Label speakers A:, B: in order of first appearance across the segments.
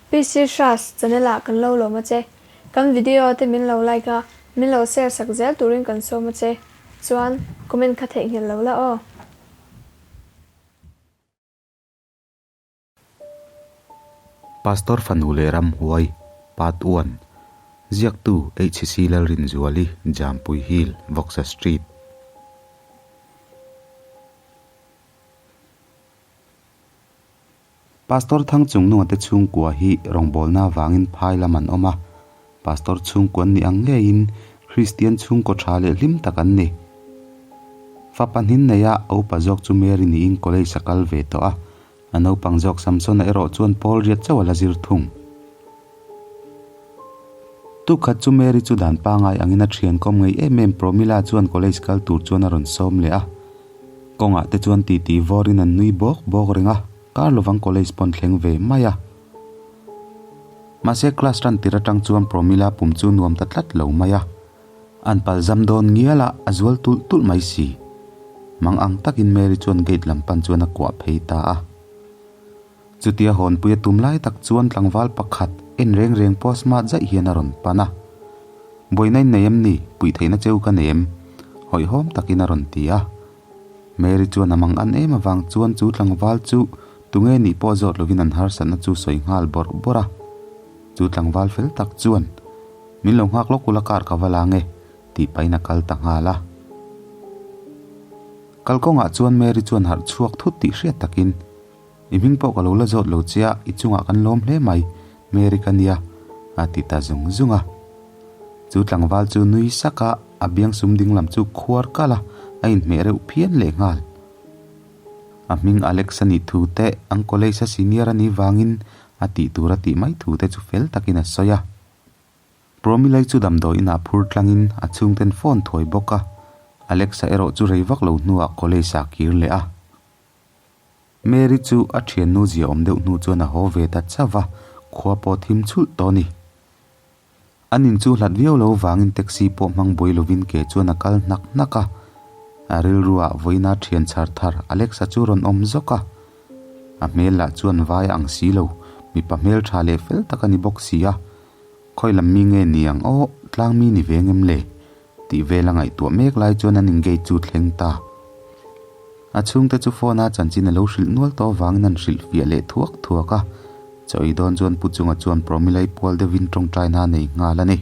A: PC Hras channel ah kan lo lawm a che. Kan video te min lo like a, min lo share sak zel turin kan sawm a che. Chuan comment kha theihnghilh lo la aw.
B: Pastor fanu leh ramhuai, Part One, Ziaktu HC Lalrinzuali, Jampui Hill, Vawksa Street. Pastor Thangchungnunga te chhungkua hi rawngbawlna avangin phai lam an awm a, Pastor chhungkua an nih ang ngeiin Kristian chhungkaw tha leh hlim tak an ni. Fa pahnin neia a upa zawk chu Mary niin college a kal ve tawh a, a naupang zawk Samsona erawh chuan pawl riat chauh a la zir thung. Tukhat chu Mary chu dan pangai angin a thian kawm ngei em em Promila chuan college kal tur chuan a rawn sawm leh a. Kawngah te chuan titi vawrin an nui bawk bawk reng a, kar lovang college pawn thleng ve mai a. Mahse class tan tir atang chuan Promila pum chu nuam ta tlat lo mai a. An pal zam dawn ngial a, a zual tulh tulh mai si. Mang ang takin Mary chuan gate lam pan chuan a kuah phei ta a. Chutia hawnpui a tum lai tak chuan tlangval pakhat en reng reng pawh smart zaih hian a rawn pan a. Buaina in nei em ni? Puih theihna cheu ka nei em? Hawihhawm takin a rawn ti a. Mary chuan a mang an em avang chuan chu tlangval chu tunge nih pawh zawt lovin an harsatna chu sawi nghal bawrh bawrh a. Chu tlangval fel tak chuan, Min lo nghak lawk ula kar ka va la nge, tih pahin a kal ta nghal a. Kalkawngah chuan Mary chuan harh chhuak thut tih hriat takin, I hming pawh ka lo la zawt lo che a, i chungah kan lawm hle mai, Mary ka nia, a ti ta zung zung a. Chu tlangval chu nui sak a, a biang sum ding lam chu khuar kalh a, a inhmeh reuh phian leh nghal. A hming Alex a nih thu te, an college a senior a nih vangin a tih tur a tih mai thu te chu fel takin a sawi a. Promilai chu damdawi inah phur tlangin a chhungten phone thuai bawk a, Alex-a erawh chu rei vak lo hnuah college ah kir leh a. Mary chu a thiannu zia awm deuh hnu chuan a haw ve ta chauh va, khua pawh thim chhulh tawh a ni. An in chu hlat viau lo vangin taxi pawh hmang buai lovin ke chuan a kal hnak hnak a. A rilruah vawiina thian chhar thar Alex-a chu rawn awm zawk a. A hmel lah chuan vai a ang si lo, mipa hmel tha leh fel tak a ni bawk si a. Khawi lam mi nge ni ang aw, tlang mi ni ve ngem le? Tih vel a ngaihtuah mek lai chuan an engage chu thleng ta. A chhungte chu phone a chanchin a lo hrilh nual tawh avangin an hrilh fiah leh thuak thuak a. Chaw ei dawn chuan Pu Chunga chuan Promilai pual deuhin tawngtaina a nei nghal a ni.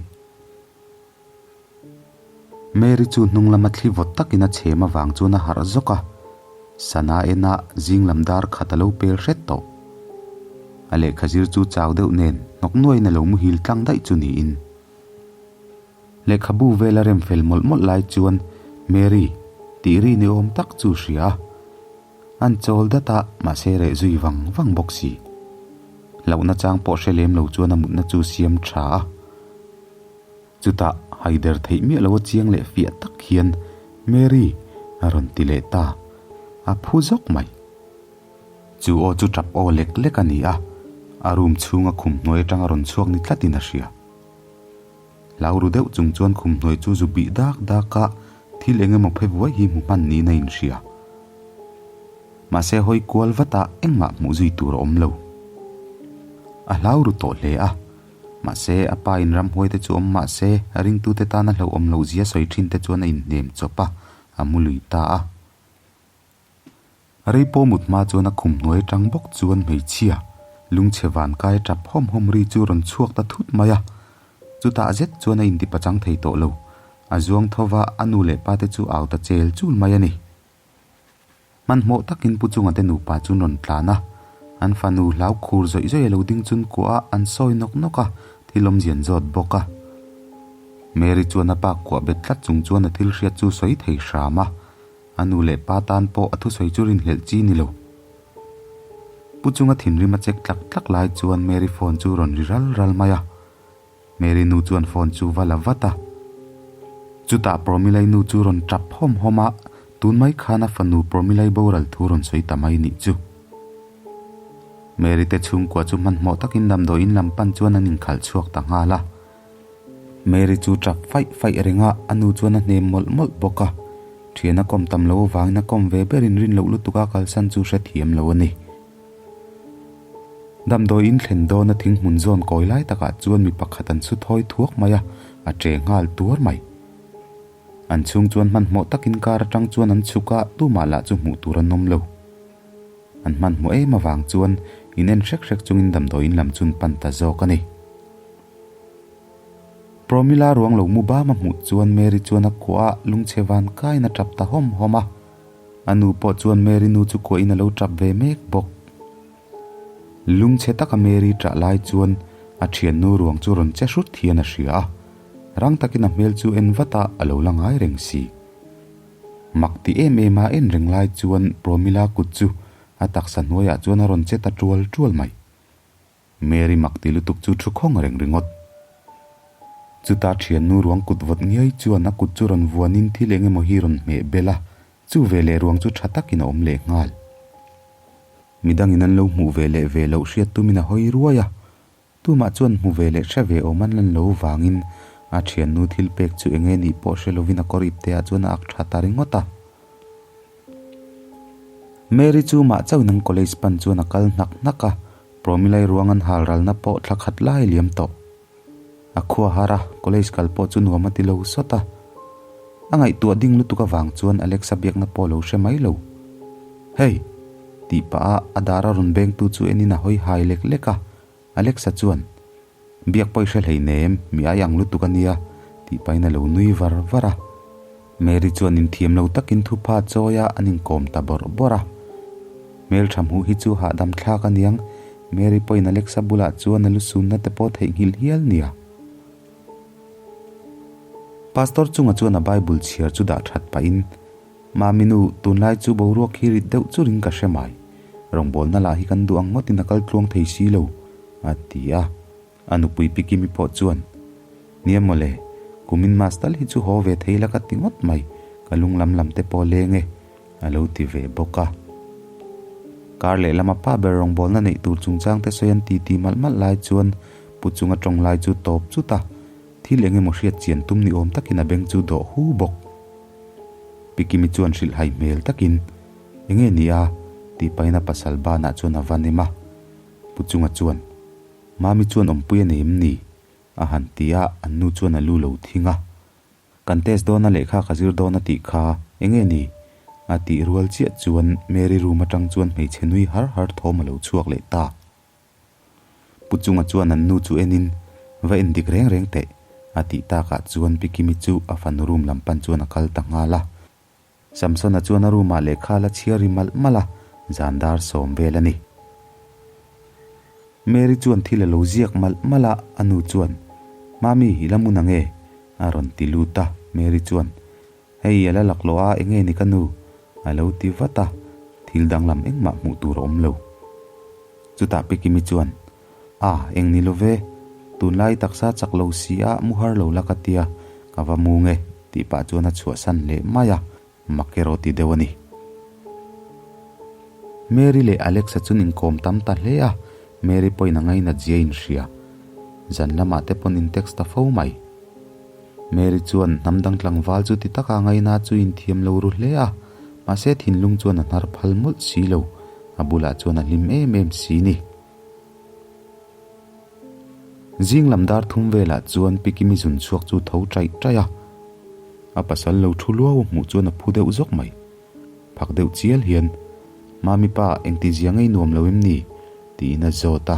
B: Mary chu hnung lama thli vawt takin a chhem avang chuan a harh zawk a. Sana ena zing lam dar khat a lo pel hret tawh. A lehkha zir chu chau deuh nen hnawk nuaiin a lo muhil tlang daih chu niin. Lehkhabu vel a rem fel mawlh mawlh lai chuan Mary tih ri ni awm tak chu hria a. An chawl dat a, mahse reh zui vang vang bawk si. Hlauhna chang pawh hre lem lo chuan a mutna chu siam tha a. Chutah haider theih miah lo a chiang leh fiah tak hian Mary a rawn ti leh ta, a phu zawk mai. Chu aw chu tap aw lek lek a ni a, a room chhunga khum hnuai atanga rawn chhuak ni tlatin a hria. Hlau ru deuh chung chuan khum hnuai chu zu bih dak dak a, thil eng emaw phe vuai hi hmu hman niin a inhria. Mahse hawi kual vat a engmah hmuh zui tur a awm lo. A hlau ru tawh hle a, mahse a pa in ramhuai te chu awm mahse a ringtute tana hlauhawm loh zia sawi thin te chuan a inhnem chawp a, a mu lui ta a. Rei pawh mut hma chuan a khum hnuai atang bawk chuan hmeichhia lungchhe van kai tap hawm hawm ri chu rawn chhuak ta thut mai a. Chutah zet chuan a inti pachang thei tawh lo. A zuang tho va, a nu leh pa te chu au ta chel chul mai a ni. Hmanhmawh takin Pu Chunga te nupa chu an rawn tlan a. An fanu hlau khur zawih zawih a lo ding chun kuah a, an sawi nawk nawk a, thil awmzian zawt bawk a. Mary chuan a pa kuah bet tlat chung chuan a thil hriat chu sawi thei hram a. A nu leh pa tan pawh a thusawi chu rinhlelh chi ni lo. Pu chunga thinrim a check tlak tlak lai chuan Mary phone chu rawn ri ral ral mai a. Mary nu chuan phone chu va la vat a. Chutah Promilai nu chu rawn tap hawm hawm a, tun mai khan a fanu Promilai boral thu rawn sawi ta mai nih chu. Mary te chhungkua chu hmanhmawh takin damdawiin lam pan chuan an inkhalh chhuak ta nghal a. Mary chu tap faih faih reng a, a nu chuan a hnem mawlh mawlh bawk a. Thian a kawm tam lo avangin a kawm ve berin rin loh lutuk a kalsan chu hrethiam lo a ni. Damdawi in thlen dawna thing hmun zawn kawi lai takah chuan mi pakhat an chhu thawi thuak mai a, a che nghal tuar mai. An chhung chuan hmanhmawh takin car atang chuan an chhuk a, tumah lah chu hmuh tur an awm lo. An hmanhmawh em avang chuan in en hrek hrek chungin damdawi in lam chu an pan ta zawk a ni. Promila ruang lo mu bam a hmuh chuan Mary chuan a kuah a, lungchhe van kaiin a tap ta hawm hawm a. A nu pawh chuan Mary nu chu kuahin a lo tap ve mek bawk. Lungchhe taka Mary ṭah lai chuan a ṭhiannu ruang chu rawn che hrut hian a hria a, rang takin a hmel chu en vat a, a lo la ngai reng si. Mak ti em em a en reng lai chuan Promila kut chu a taksa hnuaiah chuan a rawn che ta ṭual ṭual mai. Mary mak ti lutuk chu thu khawng reng ringawt. Chuta ṭhiannu ruang kut vawt ngiai chuan a kut chu rawn vuanin thil eng emaw hi rawn hmeh bel a, chu veleh ruang chu ṭha takin a awm leh nghal. Midangin an lo hmuh ve leh ve loh hriat tumin a hawi ruai a, tumah chuan hmu ve leh hre ve awm an lan lo vangin a thiannu thil pek chu eng nge nih pawh hre lovin a kawr ipte ah chuan a ak tha ta ringawt a. Mary chu mah chauhin an college pan chuan a kal hnak hnak a, Promilai ruang an hal ralna pawh thla khat lai liam tawh. A khua har a, college kal pawh chu nuam a ti lo sawt a. A ngaihtuah ding lutuk avang chuan Alexa biakna pawh lo hre mai lo. Hey! tih pah a a dar a rawn bengtu chu enin a hawi hai lek lek a. Alexa chuan, Biak pawh i hre hleinem, mi ai ang lutuk a nia, tih pahin a lo nui var var a. Mary chuan inthiam lo takin thupha chawi a an inkawm ta bawrh bawrh a. Hmeltha hmuh hi chu hahdam thlak a niang, Mary pawhin Alexa bulah chuan a lu sunna te pawh theihnghilh hial nia. Pastor chunga chuan a Bible chhiar chu dah that pahin, Mami nu, tunlai chu boruak hi rit deuh churin ka hre mai. Rawngbawlna lah hi kan duh ang ngawtin a kal tluang thei si lo, a ti a. A nupui Pi Kimi pawh chuan, Nia mawle, kumin Mas tal hi chu haw ve thei la ka ti ngawt mai, ka lung lam lam te pawh leng e, a lo ti ve bawk a. Kar lehlam a pa ber rawngbawlna neih tur chungchang te sawi an ti ti malh malh lai chuan Pu chunga tawng lai chu tawp chut a, thil eng emaw hriat chian tum ni awm takin a beng chu dawh hu bawk. Pi Kimi chuan hrilh hai hmel takin, Enge ni a? tih pahin a pasal banah chuan a va nem a. Pu chunga chuan, Mami chuan awmpui a nei em ni? A han ti a, an nu chuan a lu lo thing a. Kan test dawn a lehkha ka zir dawn a tih kha enge ni? A tih rual chiah chuan Mary room atang chuan hmeichhe nui har har thawm a lo chhuak leh ta. Pu chunga chuan an nu chu enin, Va en dik reng reng teh, a tih takah chuan Pi Kimi chu a fanu room lam pan chuan a kal ta nghal a. Samsona chuan a room ah lehkha la chhiar ri malh malh a, zan dar sawm vel a ni. Mary chuan thil a lo ziak malh malh a, a nu chuan, Mami, i la mun ang e? a rawn ti lut a, Mary chuan, Hei, a la laklawh a, enge ni ka nu? a lo ti vat a, thil danglam engmah hmuh tur a awm lo. Chutah Pekimi chuan, A, eng ni lo ve, tunlai taksa chak lo si a, mu har lo la ka tia, ka va mu nge, tih pah chuan a chhuahsan leh mai a, mak erawh ti deuh a ni. Mary leh Alex-a chuan inkawm tam ta hle a, Mary pawhin a ngainat zia inhria. Zan lamah te pawn in text ta fo mai. Mary chuan hnam dang tlangval chu ti taka ngaina chu inthiam lo ru hle a, mahse thinlung chuan a hnar phal mawlh si lo, a bulah chuan a hlim em em si ni. Zing lam dar thum velah chuan Pi Kimi zun chhuak chu tho taih taih a, a pasal lo thu luau a hmuh chuan a phu deuh zawk mai. Phak deuh chial hian, Mami pa, engti zia ngei nuam lo em ni? tiin a zawt a.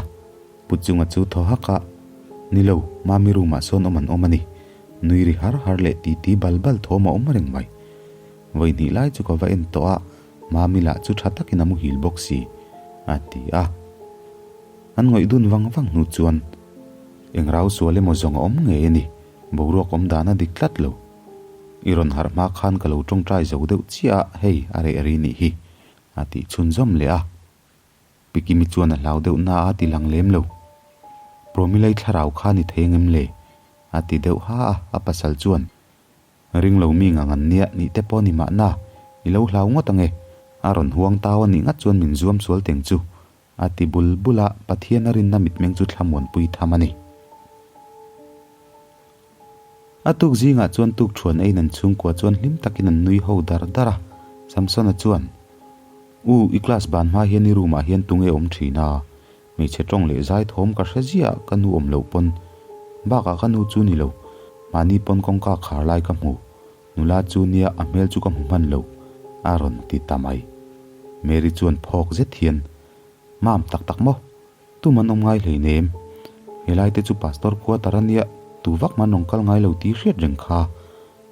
B: Pu chunga chu thaw hak a, Ni lo, Mami room ah sawn awm an awm a ni. Nui ri har har leh titi bal bal thawm a awm reng mai. Vawi hnih lai chu ka va en tawh a, Mami lah chu tha takin a muhil bawk si, a ti a. An ngawih dun vang vang hnu chuan, Eng rau sual emaw zawng a awm ngei a ni, boruak awm dan a dik tlat lo. I rawn harh hma khan ka lo tawngtai zo deuh chiah a, hei a reh ri nih hi, a tih chhunzawm leh a. Pi Kimi chuan a hlau deuh na a ti lang lem lo. Promilai thlarau kha ni thei angem le? a ti deuh ha a, a pasal chuan, Ring lo mi ngang an nia nih te pawh ni mahna, i lo hlau ngawt ange, a rawn huang tau a nih ngat chuan min zuam sual teng chu, a ti bul bul a, Pathian a rinna mitmeng chu thlamuanpui tham a ni. A tuk zingah chuan tuk thuan eiin an chhungkua chuan hlim takin an nui ho dar dar a, Samsona chuan, U, i class ban hma hian i room ah hian tunge awm thin a? Hmeichhe tawng leh zai thawm ka hre ziah ka nu awm loh pawn. Bakah ka nu chu ni lo, mahni pawn kawngka khar lai ka hmu. Nula chu nia a hmel chu ka hmu hman lo, a rawn ti ta mai. Mary chuan phawk zet hian, Mam tak tak maw? Tum an awm ngai hleinem. Helai te chu Pastor quarter a nia, tu vak man rawn kal ngai lo tih hriat reng kha,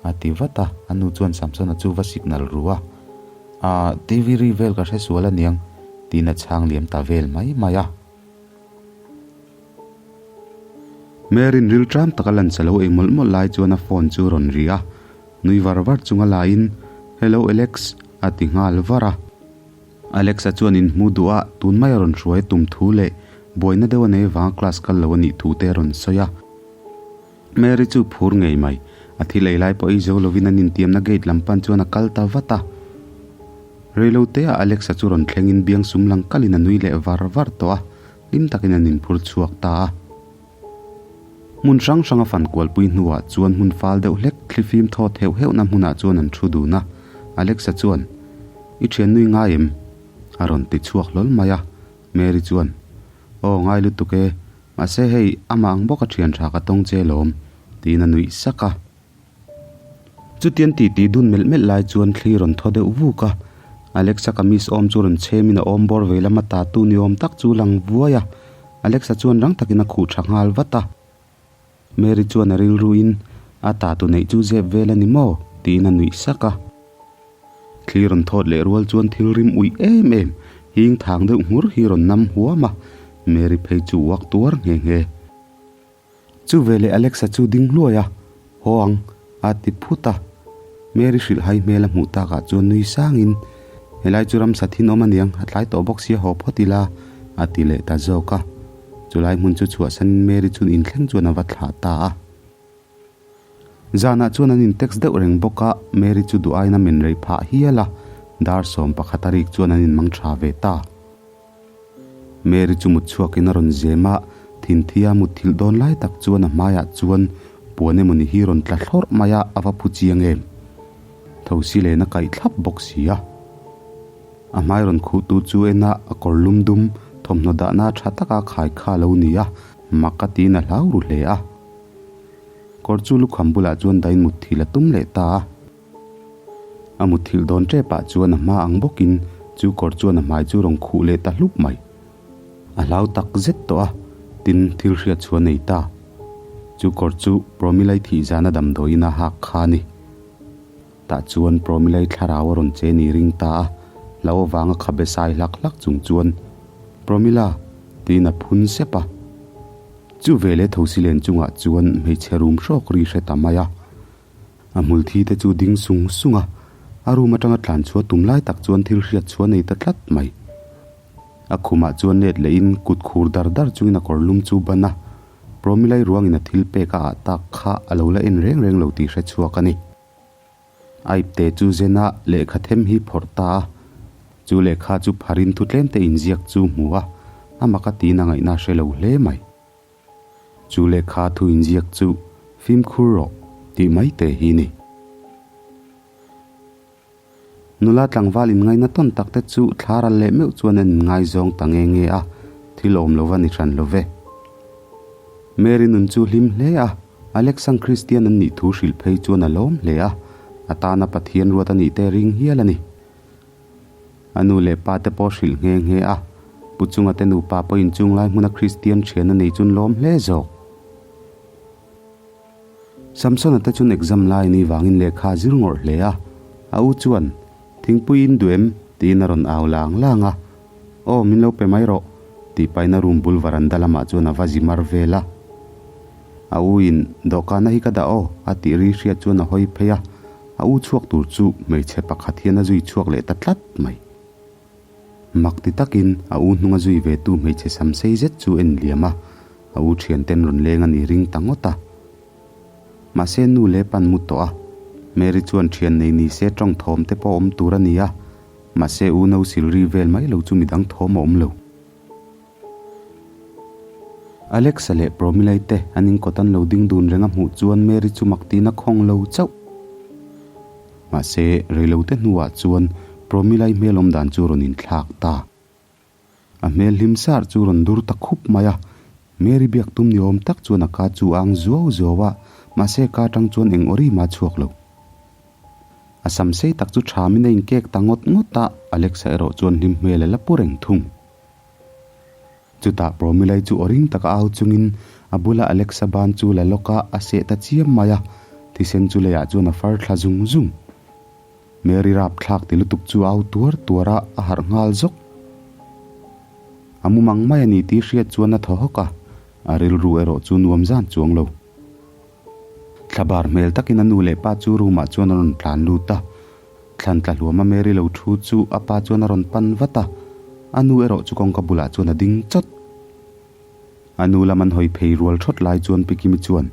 B: a ti vat a, a nu chuan Samsona chu va signal ru a. Aah, TV ri vel ka hre sual aniang, tiin a chhang liam ta vel mai mai a. Mary'n rilṭam taka lunch a lo ei mawlh mawlh lai chuan a phone chu a rawn ri a, nui var var chunga laiin, Hello Alex, a ti nghal var a. Alex-a chuan inhmu duh a, tun mai a rawn hruai tum thu leh buaina deuh a nei vanga class kal lo a nih thu te a rawn sawi a. Mary chu phur ngei mai, a thil ei lai pawh ei zo lovin an intiamna gate lam pan chuan a kal ta vat a. Reilo teah Alex-a chu rawn thlengin biang sum lang kalin a nui leh var var tawh a, hlim takin an inphur chhuak ta a. Hmun hrang hrang a fan kualpui hnuah chuan hmun fal deuh hlek thlifim thawt heuh heuhna hmunah chuan an thu dun a, Alexa chuan, I thiannui ngai em? a rawn ti chhuak hlawl mai a, Mary chuan, Aw ngai lutuk e, mahse hei amah ang bawk a thian tha ka tawng che lawm, tiin a nuih sak a. Chutian titi dun melh melh lai chuan thli rawn thaw deuh vuk a, Alexa kamis awm chu rawn chhemin a awm bawr ve lama tatu ni awm tak chu lang vuai a, Alexa chuan rang takin a khuh tha nghal vat a. Mary chuan a rilruin a tatu neih chu zep vel a ni maw? tiin a nuih sak a. Thli rawn thawt leh rual chuan thil rim uih em em, hing thang deuh nghur hi rawn nam huam a, Mary phei chu uak tuar nghe nghe. Chu veleh Alexa chu ding hluai a, Haw ang, a ti phut a. Mary hrilh hai hmel a hmuh takah chuan nui sangin, Helai chu ramsa thin awm aniang, a tlai tawh bawk sia haw phawt ila, a ti leh ta zawk a. Chulai hmun chu chhuahsanin Mary chuan inthleng chuan a va thlah ta a. Zanah chuan an in-text deuh reng bawk a, Mary chu duh aiin a men rei phah hial a, dar 11 a rik chuan an inmang tha ve ta. Mary chu mut chhuakin a rawn zem a, thinthia mutthilh dawn lai tak chuan a hmaiah chuan puan emawni hi rawn tla thlawrh mai a, a va phu chiang em? Thosi len a kaih thlap bawk si a. A hmai rawn khuhtu chu en a, a kawr lum dum, thawmhnaw dahna tha taka khai kha a lo ni a, mak a tiin a hlau ru hle a. Kawr chu lukham bulah chuan dain mutthilh a tum leh ta a. A mutthilh dawn tepah chuan a hma ang bawkin chu kawr chuan a hmai chu rawn khuh leh ta hlup mai. A hlau tak zet tawh a, tin thil hriat chhuah nei ta. Chu kawr chu Promilai thih zana damdawiin a hak kha a ni. Tah chuan Promilai thlarau a rawn che ni ring ta a, hlau avanga khabe sai hlak hlak chung chuan, Promila! tiin a phun sep a. Chu veleh Thosilen chungah chuan hmeichhe rum hrawk ri hre ta mai a. A hmulthi te chu ding sung sung a, a room atanga tlan chhuah tum lai tak chuan thil hriat chhuah nei ta tlat mai. A khumah chuan let lehin kut khur dar dar chungin a kawr lum chu ban a, Promilai ruangin a thil pek a ah tak kha a lo la en reng reng lo tih hre chhuak a ni. A ipte chu zen a, lehkha them hi phawrh ta a, chu lehkha chu pharin thu tlem te inziak chu hmu a, a mak a tiin a ngaihna a hre lo hle mai. Chu lehkha thu inziak chu fimkhur rawh tih mai te hi ni. Nula tlangval inngaina tawn tak te chu thla ral leh meuh chuan an inngaizawng ta nge nge a, thil awm lova ni hran lo ve. Mary nun chu hlim hle a, Alexang Kristian an nih thu hrilh phei chuan a lawm hle a, a tana Pathian ruat a nih te ring hial a ni. A nu leh pa te pawh hrilh nghe nghe a, Pu Chunga te nupa pawhin chung lai hmuna Kristian thian a nei chun lawm hle zawk. Samsona te chun exam lai ni vangin lehkha a zir ngawrh hle a, a u chuan, Thingpui in duh em? tiin a rawn au lang lang a, Aw, min lo pe mai rawh, tih pahin a room bul varanda lamah chuan a va zi mar vel a. A u in, Dawhkana hi ka dah aw, a tih ri hriat chuan a hawi phei a, A u chhuak tur chu hmeichhe pakhat hian a zui chhuak leh ta tlat mai. Mak ti takin a u hnung a zui ve tu hmeichhe sam sei zet chu en liam a, a u thianten rawn leng a ni ring ta ngawt a. Mahse nu leh pan mu tawh a, Mary chuan thian nei ni se tawng thawm te pawh awm tur a ni a, mahse u no sil ri vel mai lo chu midang thawm a awm lo. Alexa leh Promilai te an inkawt an lo ding dun reng a hmuh chuan Mary chu mak tiin a khawng lo chauh. Mahse, reilote hnuah chuan Promilai hmel awm dan chu rawn inthlak ta. A hmel hlim sar chu rawn dur ta khup mai a, Mary biak tum ni awm tak chuan a ka chu a ang zuau zuau a, mahse ka atang chuan eng awri mah a chhuak lo. A sam sei tak chu thamin a inkek ta ngawt ngawt a, Alexa erawh chuan hlim hmel a la pu reng thung. Chutah Promilai chu aw ring taka au chungin a bula Alexa ban chu la lawk a, a seh ta chiam mai a, thisen chu leiah chuan a far thla zung zung. Mary rapthlak ti lutuk chu au tuar tuar a, a harh nghal zawk. A mumang mai a ni tih hriat chuan a thaw hawk a, a rilru erawh chu nuam zan chuang lo. Thlabar hmel takin a nu leh pa chu room ah chuan a rawn tlan lut a, thlan tla hluam a Mary lo thu chu a pa chuan a rawn pan vat a, a nu erawh chu kawngka bulah chuan a ding chawt. A nu lam an hawi phei rual thawt lai chuan Pi Kimi chuan,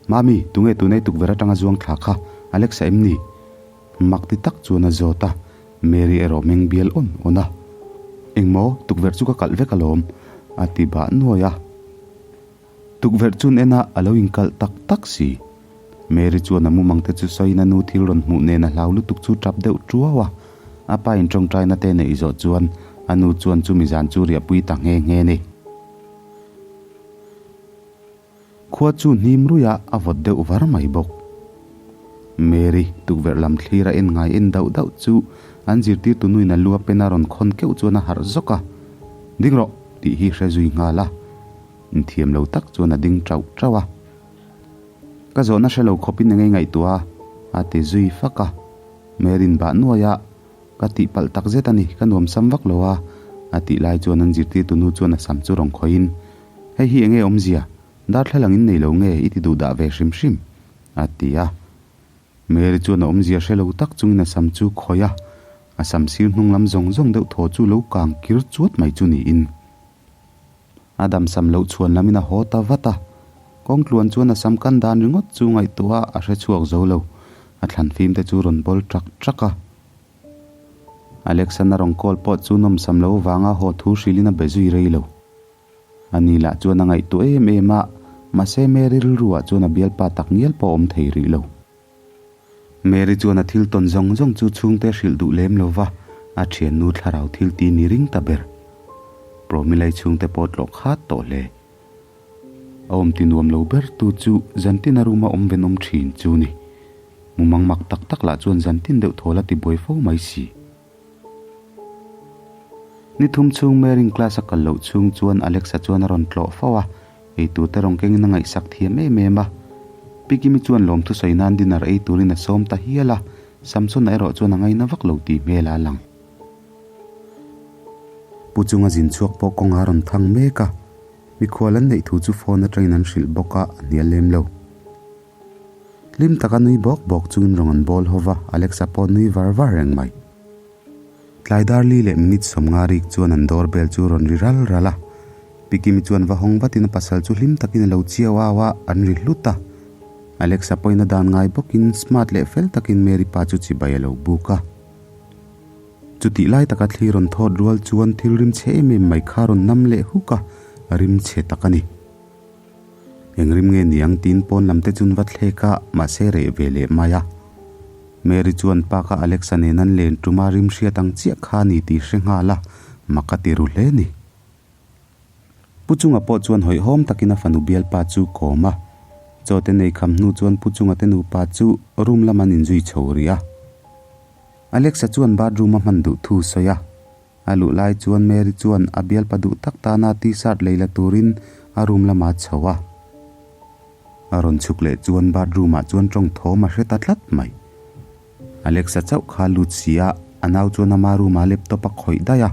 B: Mami, tunge tunei tukverh atanga zuang thla kha Alexa em ni? Mak ti tak chuan a zawt a, Mary erawh meng bial awn awn a. Engmaw, tukverh chu ka kalh vek alawm, a ti bah nuai a. Tukverh chun enah a lo inkalh tak tak si. Mary chuan a mumang te chu sawiin a nu thil rawn hmuh nen a hlau lutuk chu tap deuh tuau a. A pa in tawngtaina te neih zawh chuan a nu chuan chumi zan chu riahpui ta nghe nghe ni. Khua chu hnim ruih a, a vawt deuh var mai bawk. Mary, tukverh lam thlir a en ngai en dauh dauh chu an zirtirtu nuin a lu a pen a rawn khawn keuh chuan a harh zawk a. Ding rawh! tih hi hre zui nghal a. Inthiam lo tak chuan a ding tauh tauh a. Ka zawhna hre lo khawpin eng ei ngaihtuah a, a ti zui fak a. Merin bah nuai a, Ka tihpalh tak zet a ni, ka nuam sam vak lo a, a tih lai chuan an zirtirtu nu chuan a sam chu rawn khawihin, Hei hi enge awmzia? Darthlalang in nei lo nge i ti duh dah ve hrim hrim? a ti a. Mary chuan a awmzia hre lo tak chungin a sam chu khawih a, a sam sir hnung lam zawng zawng deuh thaw chu lo kang kir chuat mai chu niin. A dam sam loh chhuan lamin a haw ta vat a, kawng tluan chuan a sam kan dan ringawt chu ngaihtuah a hre chhuak zo lo, a thlan fim te chu rawn bawl ṭak ṭak a. Alexan a rawn call pawh chu nawm sam lo vanga haw thu hrilhin a be zui rei lo. Ani lah chuan a ngaihtuah em em a, mahse Mary rilruah chuan a bialpa tak ngial pawh a awm thei rih lo. Mary chuan a thil tawn zawng zawng chu chhungte hrilh duh lem lo va, a thiannu thlarau thil ti ni ring ta ber. Promilai chhungte pawh tlawh khat tawh hle. A awm ti nuam lo ber tu chu zantin a room a awm venawm thin chu ni. Mumang mak tak tak lah chuan zantin deuh thawl a ti buai fo mai si. Ni thum chhung Mary'n class a kal loh chhung chuan Alexa chuan a rawn tlawh fo a, eitur te rawn kengin a ngaihsak thiam em em a. Pi Kimi chuan lawmthu sawi nan dinner ei turin a sawm ta hial a, Samsona erawh chuan a ngaina vak lo tih hmel a lang. Pu chunga zin chhuak pawh kawng a rawn thang mek a, mikhual an neih thu chu phone atangin an hrilh bawk a, a hnial lem lo. Hlim taka nui bawk bawk chungin rawn an bawl ho va, Alexa pawh nui var var reng mai. Tlai dar li leh minute sawmnga rik chuan an door bell chu rawn ri ral ral a. Pi Kimi chuan va hawng vatin a pasal chu hlim takin a lo chiau au a, an ri hlut a. Alexa pawhin a dan ngai bawkin smart leh fel takin Mary pa chu chibai a lo buk a. Chutih lai taka thli rawn thawt rual chuan thil rim chhe em em mai kha rawn nam leh huk a, rim chhe tak a ni. Eng rim nge niang tiin pawn lam te chun va thlek a, mahse reh ve leh mai a. Mary chuan park a Alexa nen an len tum a rim hriat ang chiah kha a ni tih hre nghal a, mak a ti ru hle ni. Pu Chunga pawh chuan hawihhawm takin a fanu bialpa chu kawm a. Chaw te nei kham hnu chuan Pu Chunga te nupa chu room lam an inzui chho rih a. Alexa chuan bathroom a hman duh thu sawi a. A luh lai chuan Mary chuan a bialpa duh tak tana t-shirt lei la turin a room lamah a chho a. A rawn chhuk leh chuan bathroom ah chuan tawng thawm a hre ta tlat mai. Alexa chauh kha lut si a, a nau chuan ama room ah laptop a khawih daih a,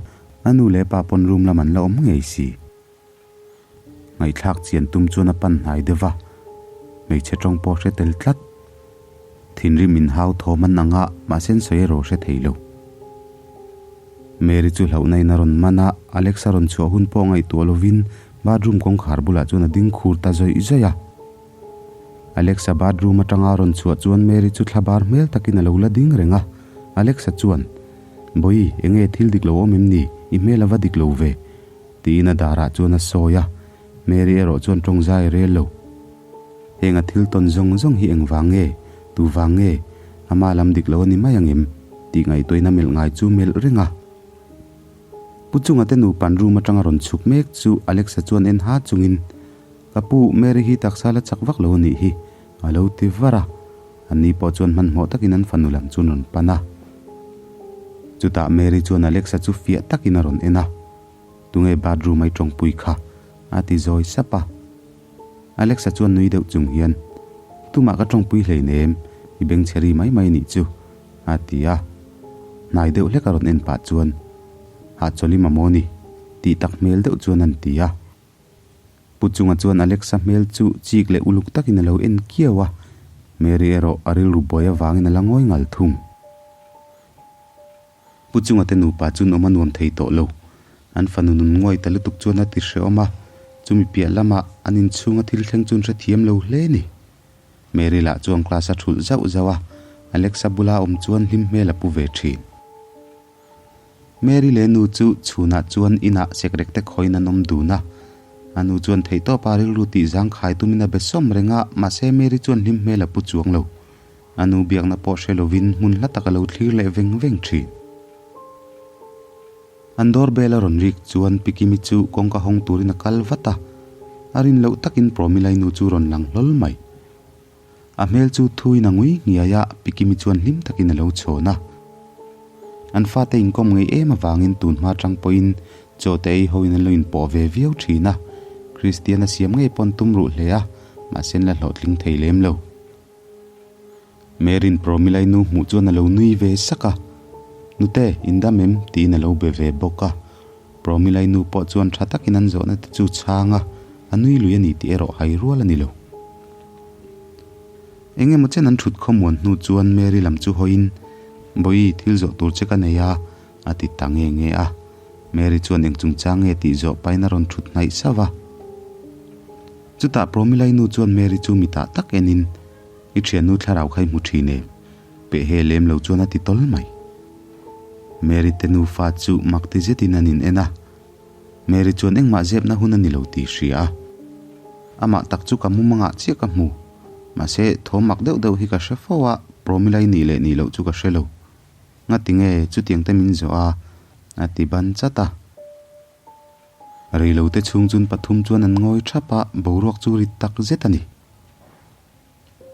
B: a nu leh pa pawn room lam an la awm ngei si. Ngaihthlak chian tum chuan a pan hnai deuh va, hmeichhe tawng pawh hre tel tlat. Thinrim in hau thawm an ang a, mahse an sawi erawh hre thei lo. Mary chu hlauhna in a rawn man a, Alexa rawn chhuah hun pawh ngaihtuah lovin bathroom kawngkhar bulah chuan a ding khur ta zawih zawih a. Alexa bathroom atanga rawn chhuah chuan Mary chu thla bar hmel takin a lo la ding reng a, Alexa chuan, Bawihi, enge thil dik lo awm em ni? I hmel a va dik lo ve. Tiin a darah chuan a sawi a, Mary erawh chuan tawng zai rel lo. Heng a thil tawn zawng zawng hi engvang nge, tu vang nge, ama lam dik lo a ni mai ang em? tih ngaihtuahina melh ngai chu melh reng a. Pu Chunga te nupa'n room atanga rawn chhuk mek chu Alexa chuan en ha chungin, Ka pu, Mary hi taksa la chak vak lo a nih hi, a lo ti var a. Anni pawh chuan hmanhmawh takin an fanu lam chu an rawn pan a. Chutah Mary chuan Alexa chu fiah takin a rawn en a. Tunge bathroom a i tawngpui kha? a ti zawi sap a. Alexa chuan nui deuh chung hian, Tumah ka tawngpui hleinem, i bengchhe ri mai mai nih chu, a ti a. Hnai deuh hlek a rawn en pah chuan, Hahchawlh i mamawh ni, tih tak hmel deuh chuan an ti a. Pu Chunga chuan Alexa hmel chu chik leh uluk takin a lo en kiau a, Mary erawh a rilru buai avangin a la ngawi ngal thung. Pu Chunga te nupa chuan awm a nuam thei tawh lo. An fanu nun nguai ta lutuk chuan a ti hrehawm a, chumi piah lamah an inchhunga thil thleng chu an hrethiam lo hle ni. Mary lah chuan class a thulh zauh zauh a, Alexa bula awm chuan hlim hmel a pu ve thin. Mary leh nu chu chhunah chuan inah sekrek te khawiin an awm dun a. A nu chuan theihtawpa rilru tih zangkhai tumin a be sawm reng a, mahse Mary chuan hlim hmel a pu chuang lo. A nu biakna pawh hre lovin hmun hla tak a lo thlir leh veng veng thin. An door bell a rawn rik chuan Pi Kimi chu kawngka hawng turin a kal vat a, a rin loh takin Promilai nu chu rawn lang hlawl mai. A hmel chu thuin a ngui nghiai a, Pi Kimi chuan hlim takin a lo chhawn a. An fate inkawm ngei em avangin tun hma atang pawhin chaw te ei hoin an lo inpawh ve viau thin a, Kristian a siam ngei pawn tum ruh hle a, mahse an la hlawhtling thei lem lo. Mary'n Promilai nu hmuh chuan a lo nui ve sak a, Nute, in dam em? tiin a lo be ve bawk a. Promilai nu pawh chuan tha takin an zawhna te chu chhang a, a nui lui a ni tih erawh hai rual a ni lo. Eng emaw chen an thut khawmuan hnu chuan Mary lam chu hawiin, Bawihi, thil zawh tur che ka nei a, a ti ta nge nge a. Mary chuan eng chungchang nge tih zawh pahin a rawn thut hnaih sauh a. Chutah Promilai nu chuan Mary chu mitah tak enin, I thiannu thlarau kha i hmu thin em? Peh he lem lo chuan a ti tawl mai. Mary te nufa chu mak ti zetin an in en a. Mary chuan engmah zepna hun a ni lo tih hria a. Amah tak chu ka mumangah chiah ka hmu. Mahse, thawm mak deuh deuh hi ka hre fo a, Promilai nih leh nih loh chu ka hre lo. Ngati nge chutiang te min zawh a? A ti ban chat a. Reilote chhung chun pathum chuan an ngawi thap a, boruak chu rit tak zet a ni.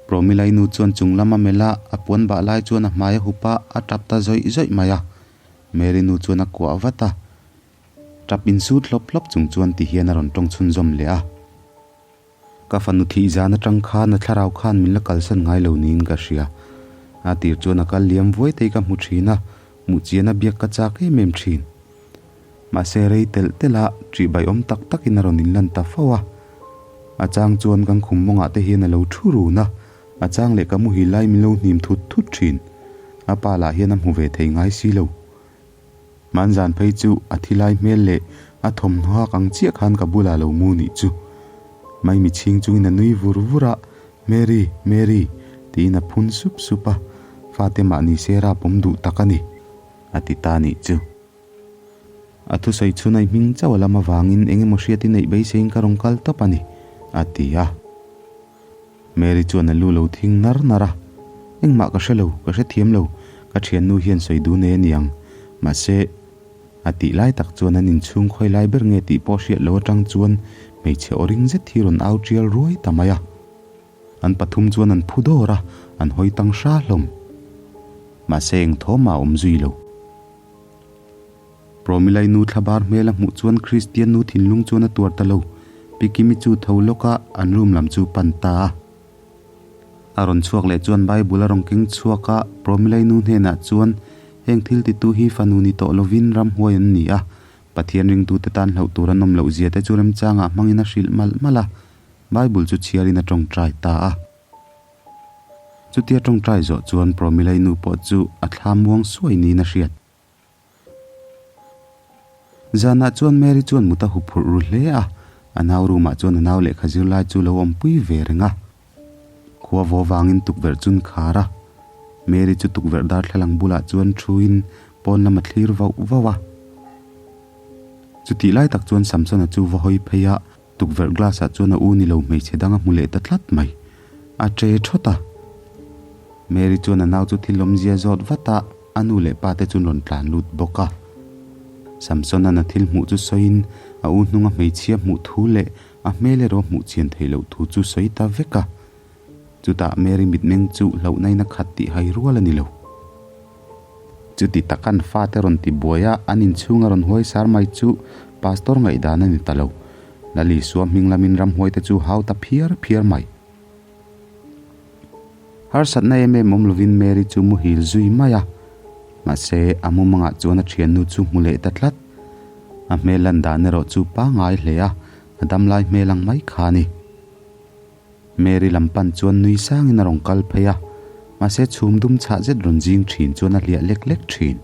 B: Promilai nu chuan chung lama melh a, a puan bah lai chuan a hmai a hup a, a tap ta zawih zawih mai a. Mary nu chuan a kuah vat a. Tap insut hlawp hlawp chung chuan ti hian a rawn tawng chhunzawm leh a. Ka fanu thih zan atang khan a thlarau khan min la kalsan ngai lo niin ka hria. A tir chuan a kal liam vuai te hi ka hmu thin a, hmuh chian a biak ka chak em em thin. Mahse rei telh telh a, ṭihbai awm tak takin a rawn inlan ta fo a. A chang chuan kan khum mawngah te hian a lo thu run a, a chang leh ka muhil lai min lo hnim thut thut thin. A pa lah hian a hmu ve thei ngai si lo. Hmanzan phei chu a thi lai hmel leh a thawmhnaw hak ang chiah khan ka bulah lo mu nih chu. Maimi chhing chungin a nui vur vur a, Mary, Mary, tiin a phun sup sup a, fate mahni sera pawm duh tak a ni, a ti ta nih chu. A thusawi chhun a i hming chauh a lam avangin eng emaw hriat i neih beiseiin ka rawn kal tawp a ni, a ti a. Mary chuan a lu lo thing nar nar a, Engmah ka hre lo, ka hrethiam lo, ka thiannu hian sawi duh nei a niang. Mahse, a tih lai tak chuan an inchhung khawi lai ber nge tih pawh hriat lo atang chuan hmeichhe aw ring zet hi rawn au tial ruai ta mai a. An pathum chuan an phu dawr a, an hawi tang hra hlawm. Mahse, eng thawmah a awm zui lo. Promilai nu thlabar hmel a hmuh chuan Kristian nu thinlung chuan a tuar ta lo. Pi Kimi chu tho lawk a, an room lam chu pan ta a. A rawn chhuak leh chuan Bible a rawn keng chhuak a, Promilai nu hnenah chuan, Heng thil titu hi fanu ni tawh lovin ramhuai an ni a, Pathian ringtute tan hlauh tur an awm loh zia te chu remchangah hmangin a hrilh malh malh a. Bible chu chhiarin a tawngtai ta a. Chutia tawngtai zawh chuan Promilai nu pawh chu a thla muang suai niin a hriat. Zanah chuan Mary chuan mut a hu phurh ru hle a, a nau room ah chuan a nau lehkha zirlai chu lo awmpui ve reng a. Khua vaw vangin tukverh chun khar a, Mary chu tukverh darthlalang bulah chuan thuin pawn lam a thlir vauh vauh a. Chutih lai tak chuan Samsona chu va hawi phei a, tukverh glass ah chuan a u ni lo hmeichhe dang a hmu leh ta tlat mai. A che thawt a. Mary chuan a nau chu thil awmzia zawt vat a, a nu leh pa te chuan rawn tlan lut bawk a. Samson-a'n a thil hmuh chu sawiin a u hnunga hmeichhia hmuh thu leh a hmel erawh hmuh chian theih loh thu chu sawi ta vek a. Chutah Mary mitmeng chu hlauhnain a khat tih hai rual a ni lo. Chuti takan fate rawn ti buai a, an inchhung a rawn huai sar mai chu Pastor ngaihdan a ni ta lo. Lal Isua hming lamin ramhuaite chu hau ta phiar phiar mai. Harsatna em em awm lovin Mary chu muhil zui mai a, mahse a mumangah chuan a thiannu chu hmu leh ta tlat. A hmel lan dan erawh chu pangai hle a, a damlai hmel ang mai kha a ni. Mary lam pan chuan nui sangin a rawn kal phei a, mahse chhum dum chhah zet rawn zing thin chuan a hliah lek lek thin.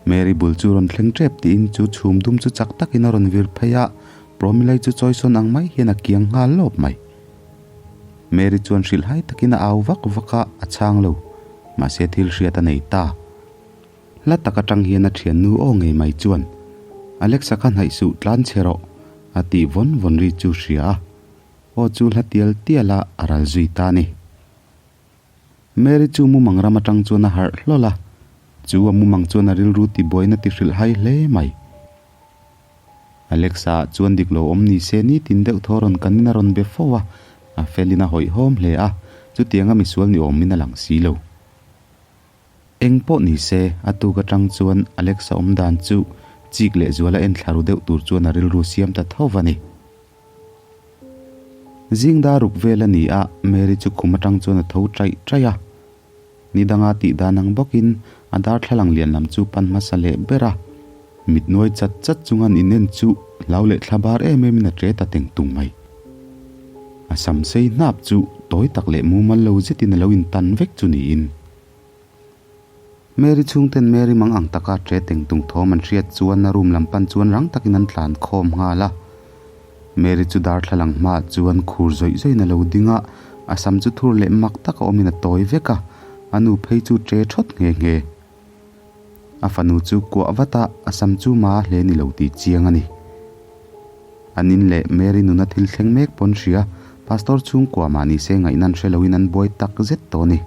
B: Mary bul chu rawn thleng tep tiin chu chhum dum chu chak takin a rawn vir phei a, Promilai chu chawisawn ang mai hian a kiang nghal lawp mai. Mary chuan hrilhhai takin a au vak vak a, a chhang lo. Mahse thil hriat a nei ta. Hla tak atang hian a thiannu aw ngei mai chuan, Alexa kha hnaih suh tlan chhe rawh, a tih vawn vawn ri chu hria a. Aw chu hla tial tial a, a ral zui ta a ni. Mary chu mumang ram atang chuan a harh hlawl a, chu a mumang chuan a rilru tibuaina ti hrilh hai hle mai. Alexa ah chuan dik lo awm ni se nitin deuh thaw rawn kanin a rawn be fo a, a felin a hawihhawm hle a, chutianga misual ni awmin a lang si lo. Eng pawh ni se, a tuk atang chuan Alexa awm dan chu chik leh zuala en thla ru deuh tur chuan a rilru siam ta tho va ni. Zing dar ruk vel a ni a, Mary chu khum atang chuan a tho chaih chaih a. Ni danga tih dan ang bawkin a darthlalang lian lam chu pan hmasa leh ber a. Mit nuai chat chat chunga an inen chu hlau leh thla bar em em in a ṭe ta teng tung mai. A sam sei hnap chu tawi tak leh mumal lo zetin a lo intan vek chu niin. Mary chhungten Mary mang ang taka ṭe teng tung thawm an hriat chuan a room lam pan chuan rang takin an tlan khawm nghal a. Mary chu darthlalang hmaah chuan khur zawih zawihin a lo ding a, a sam chu thur leh mak taka awmin a tawi vek a, a nu phei chu ṭe ṭhawt nghe nghe. A fanu chu kuah vat a, a sam chu ma hle ni lo tih chiang a ni. An in leh Mary nuna thil thleng mek pawn hria, Pastor chhungkua mah ni se ngaihnan hre loin an buai tak zet tawh a ni.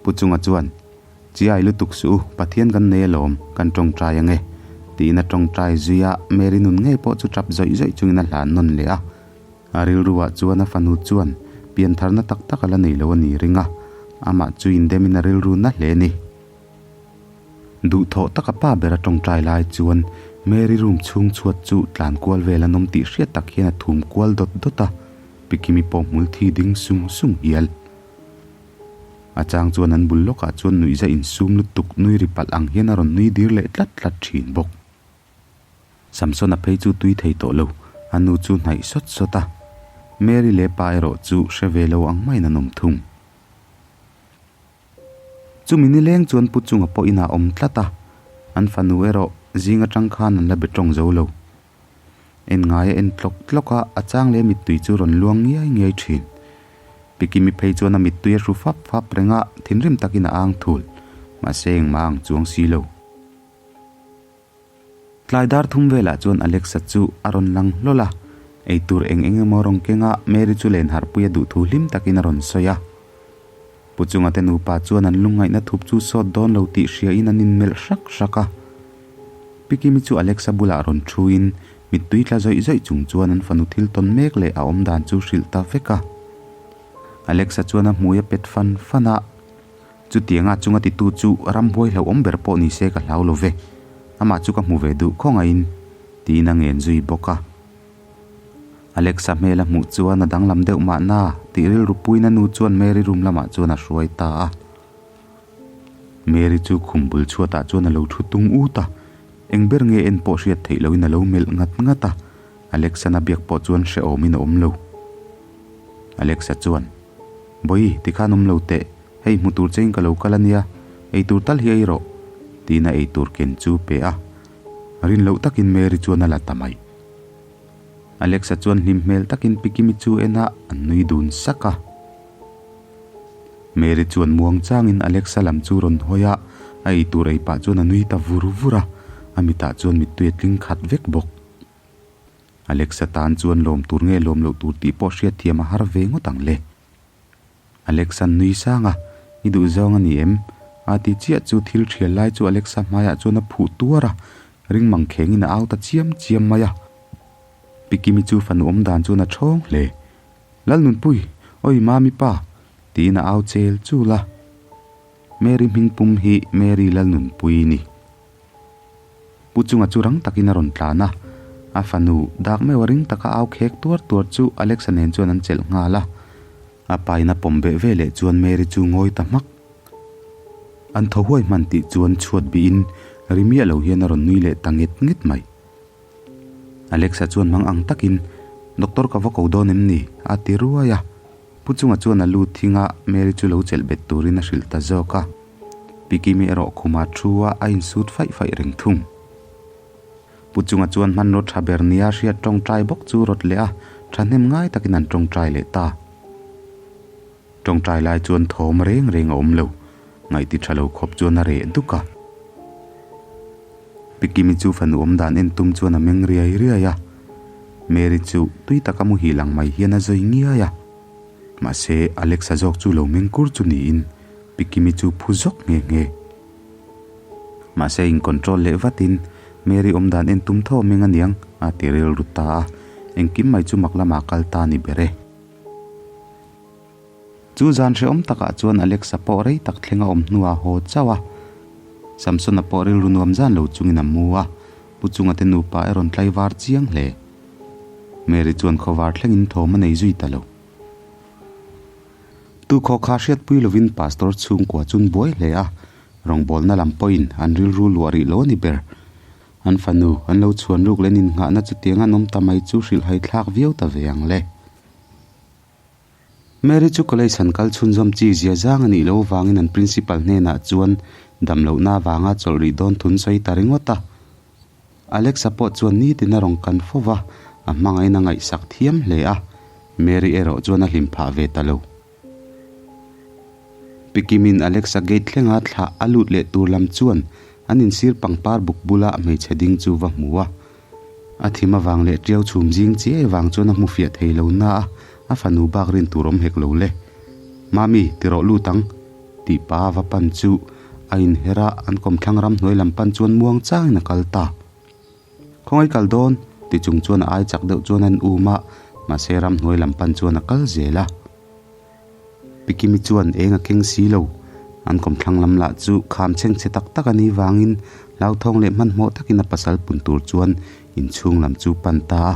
B: Pu Chunga chuan, Chiai lutuk suh u, Pathian kan nei alawm, kan tawngtai ange, tiin a tawngtai zui a, Mary nun ngei pawh chu tap zawih zawih chungin a hlan nawn leh a. A rilruah chuan a fanu chuan piantharna tak tak a la nei lo a ni ring a, amah chu indemin a rilru na hle a ni. Duhthawh taka pa ber a tawngtai lai chuan Mary room chhung chhuat chu tlan kual vel an awm tih hriat tak hian a thum kual dawt dawt a, Pikimi pawh hmul thi ding sung sung hial. A chang chuan an bul lawkah chuan nuihza insum lutuk nui ri palh ang hian a rawn nui dir leh tlat tlat thin bawk. Samsona phei chu tui thei tawh lo, a nu chu hnaih sawt sawt a. Mary leh pa erawh chu hre ve lo ang maiin an awm thung. Chumi nileng chuan Pu Chunga pawh inah awm tlat a, an fanu erawh zing atang khan an la be tawng zo lo. En ngai a en tlawk tlawk a, a chang leh mittui chu rawn luang ngiai ngiai thin. Pikimi phei chuan a mittui a hru fap fap reng a, thinrim takin a ang thul, mahse engmah a ang chuang si lo. Tlai dar thum velah chuan Alexa chu a rawn lang hlawl a, eitur eng eng emaw rawn keng a, Mary chu len harhpui a duh thu hlim takin a rawn sawi a. Pu Chunga te nupa chuan an lungngaihna thup chu sawt dawn lo tih hriain an inmelh hrak hrak a. Pi Kimi chu Alexa bulah rawn thuin mittui tla zawih zawih chung chuan an fanu thil tawn mek leh a awmdan chu hrilh ta vek a. Alexa chuan a hmui a pet fan fan a. Chutianga chunga titu chu ramhuai hlauhawm ber pawh ni se ka hlau lo ve, amah chu ka hmu ve duh khawngaihin, tiin a ngen zui bawk a. Alexa hmel a hmuh chuan a danglam deuh mahna tih rilru puiin a nu chuan Mary room lamah chuan a hruai ta a. Mary chu khum bul chhuatah chuan a lo thu tung ut a, eng ber nge en pawh hriat theih loin a lo melh ngat ngat a, Alexa-na biak pawh chuan hrehawmin a awm lo. Alexa chuan. Bawi, tikhan awm lo teh, hei hmu tur chein ka lo kal a nia, ei tur tal hi ei rawh, tiin a ei tur ken chu pe a. Rin loh takin Mary chuan a la ta mai. Alexa chuan hlim hmel takin Pikimi chu en a, an nui dun sak a. Mary chuan muang changin Alexa lam chu rawn hawi a, a ei tur ei pah chuan a nui ta vur vur a, a mitah chuan mittui a tling khat vek bawk. Alexa tan chuan lawm tur nge lawm loh tur tih pawh hriat thiam a har ve ngawt ang le. Alexa nui sang a, I duh zawng a ni em? A ti chiah chu thil thial lai chu Alexa hmaiah chuan a phuh tuar a, ring mang khengin a au ta chiam chiam mai a. Pi Kimi chu fanu awm dan chuan a thawng hle. Lalnunpui, Oi Mami pa! tiin a au chel chul a. Mary hming pum hi Mary Lalnunpui ni. Pu chunga chu rang takin a rawn tlan a, a fanu dak meuh a ring taka au khek tuar tuar chu Alexa nen chuan an chelh nghal a. A pain a pawm beh veleh chuan Mary chu ngawi ta hmak. An thaw huai hman tih chuan chhuat bihin ri miah lo hian a rawn nui leh ta nget nget mai. Alexa chuan mang ang takin, Doctor ka va ko dawn em ni? a ti ruai a. Pu chunga chuan a lu thing a, Mary chu lo chelh bet turin a hrilh ta zawk a. Pi Kimi erawh khumah thu a, a insut faih faih reng thung. Pu chunga chuan hmanraw tha ber nia hriat tawngtai bawk chu rawt leh a, thahnem ngai takin an tawngtai leh ta. Tawngtai lai chuan thawm reng reng a awm lo, ngaihti tha lo khawp chuan a reh duk a. Pi Kimi chu fanu awm dan en tum chuan a meng riai riai a, Mary chu tui taka muhil ang mai hian a zawi ngiai a. Mahse, Alexa zawk chu lo meng kur chu niin Pi Kimi chu phu zawk nghe nghe. Mahse, in control leh vatin Mary awm dan en tum tho a meng aniang a ti rilru ta a, engkim mai chu mak lamah kal ta a ni ber e. Chu zan hrehawm takah chuan Alexa pawh rei tak thleng a awm hnuah a haw chauh a. Samsona pawh rilru nuam zan lo chungin a mu a, Pu Chunga te nupa e rawn tlaivar chiang hle. Mary chuan khawvar thlengin thawm a nei zui ta lo. Tu khaw kha hriatpui lovin Pastor chhungkua chun buai hle a, rawngbawlna lam pawhin an rilru luah rih lo a ni ber. An fanu an lo chhuan ruk leh an innghahna chutiang an awm ta mai chu hrilhhai thlak viau ta ve ang le. Mary chu college han kal chhunzawm chi zia zang a nih loh avangin an principal hnenah chuan damlohna avanga chawlh rih dawn thun sawi ta ringawt a. Alexa pawh chuan nitin a rawn kan fo va, a hmangahin a ngaihsak thiam hle a, Mary erawh chuan a hlim phah ve ta lo. Pi Kimin Alexa gate thlenga thlah a lut leh tur lam chuan an insir pangpar buk bula hmeichhe ding chu va hmu a. A thim avang leh ṭiau chhum zing chiai avang chuan a hmu fiah thei lo na a, a fanu bak rin tur awm hek lo le. Mami, ti rawh lut ang, tih pa va pan chu a inher a, an kawmthlang ramhnuai lam pan chuan muang changin a kal ta. Khawngaih kal dawn, ti chung chuan a ai chak deuh chuan an um a, mahse ramhnuai lam pan chuan a kal zel a. Pikimi chuan eng a keng si lo. An kawmthlang lam lah chu kham chhengchhe tak tak a nih vangin hlauthawng leh hmanhmawh takin a pasal pun tur chuan inchhung lam chu pan ta a.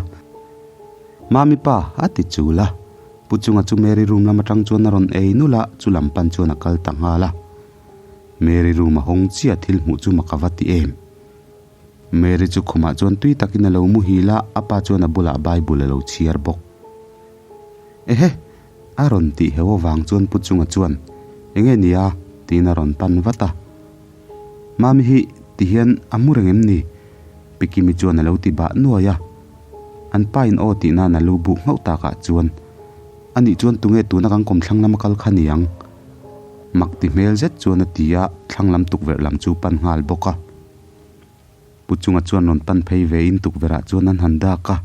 B: Mami pa, a ti chul a. Pu chunga chu Mary room lam atang chuan a rawn ei nulh a, chu lam pan chuan a kal ta nghal a. Mary room a hawng chiah thil hmuh chu mak a va ti em. Mary chu khumah chuan tui takin a lo muhil a, a pa chuan a bulah Bible a lo chhiar bawk. Ehe! A rawn tih heu avang chuan Pu Chunga chuan, Enge nia? tiin a rawn pan vat a. Mami hi ti hian a mu reng em ni? Pi Kimi chuan a lo ti bah nuai a. An pa in aw tih nan a lu buh nghauh takah chuan, Anih chuan tunge tuna kan kawmthlang lama kal kha niang? Mak ti hmel zet chuan a ti a, thlang lam tukverh lam chu pan nghal bawk a. Pu Chunga chuan rawn pan phei ve in tukverhah chuan an han dak a.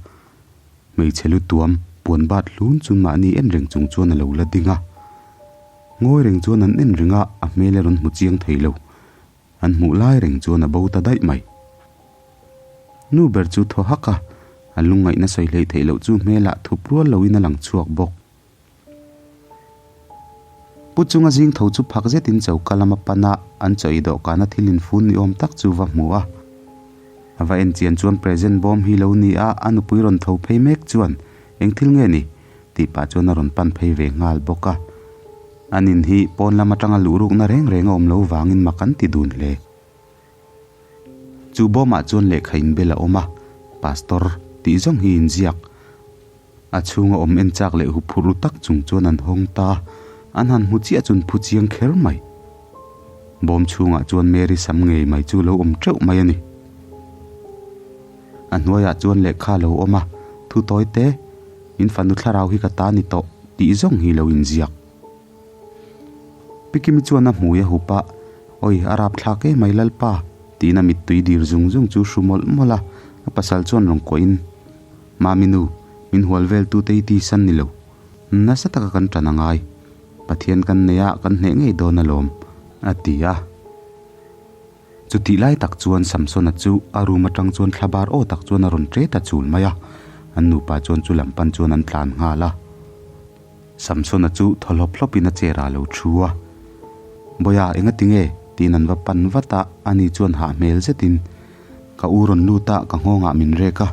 B: Hmeichhe lu tuam, puan bat hlun chu mahni en reng chung chuan a lo la ding a. Ngawi reng chuan an en reng a, a hmel erawh an hmu chiang thei lo. An hmuh lai reng chuan a bo ta daih mai. Nu ber chu thaw hak a, a lungngaihna sawi hleih theih loh chu hmelah thup rual loin a lang chhuak bawk. Pu chunga zing tho chu phak zetin choka lama pan a, an chaw ei dawhkana thil infun ni awm tak chu va hmu a. A va en chian chuan present bawm hi lo ni a, a nupui rawn tho phei mek chuan, Eng thil nge ni? tih pah chuan a rawn pan phei ve nghal bawk a. An in hi pawn lam atanga luh rukna reng reng a awm lo vangin mak an ti dun hle. Chu bawmah chuan lehkha inbel a awm a, Pastor tih zawng hi inziak. A chhunga awm en chak leh huphurh ru tak chung chuan an hawng ta a, an han hmu chiah chuan phu chiang kher mai. Bawm chhungah chuan Mary sam ngei mai chu lo awm teuh mai a ni. A hnuaiah chuan lehkha a lo awm a, Thu tawi te, in fanu thlarau hi ka ta ni tawh tih zawng hi lo inziak. Pikimi chuan a hmui a hup a, Awi, a rapthlak em mai Lalpa, tiin a mittui dir zung zung chu hru mawlh mawlh a, a pasal chuan rawn kuahin, Mami nu, min hual vel tu te hi tisan ni lo. Nasa taka kan tan a ngai. Pathian kan nei a, kan hneh ngei dawn alawm, a ti a. Chutih lai tak chuan Samsona chu a room atang chuan thlabar aw tak chuan a rawn ṭe ta chul mai a, an nupa chuan chu lam pan chuan an tlan nghal a. Samsona chu thaw hlawp hlawpin a chair ah a lo thu a. Bawiha, enga tinge? tiin an va pan vat a, ani chuan hah hmel zetin, Ka u rawn lut a, ka nghawngah min rek a,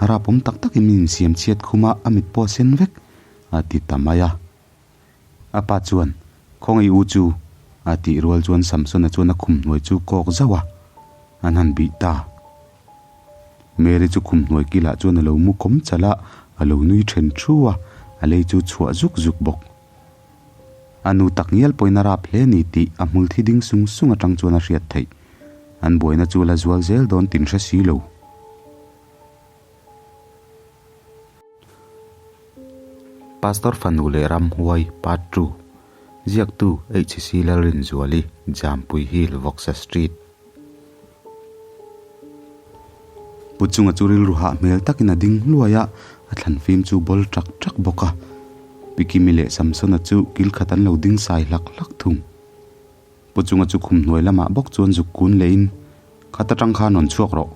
B: a rapawm tak takin min insiam chhiat khum a, a mit pawh a sen vek, a ti ta mai a. A pa chuan, Khawngaih u chu, a tih rual chuan Samsona chuan a khum hnuai chu kawk zauh a, an han bih ta. Mary chu khum hnuai kilah chuan a lo mu kawm chalh a, a lo nui then thu a, a lei chu chhuah zuk zuk bawk. A nu tak ngial pawhin a rap hle ni tih a hmul thi ding sung sung atang chuan a hriat theih. An buaina chu a la zual zel dawn tin hre si lo. Pastor fanu leh ramhuai Part 2 Ziaktu HC Lalrinzuali Jampui Hill Vawksa Street Pu chunga chu rilru hah hmel takin a ding hluai a, a thlan fim chu bawl ṭak ṭak bawk a. Pi Kimi leh Samsona chu kil khat an lo ding sai hlak hlak thung. Pu chunga chu khum hnuai lamah bawk chuan zuk kun lehin, Khat atang khan rawn chhuak rawh,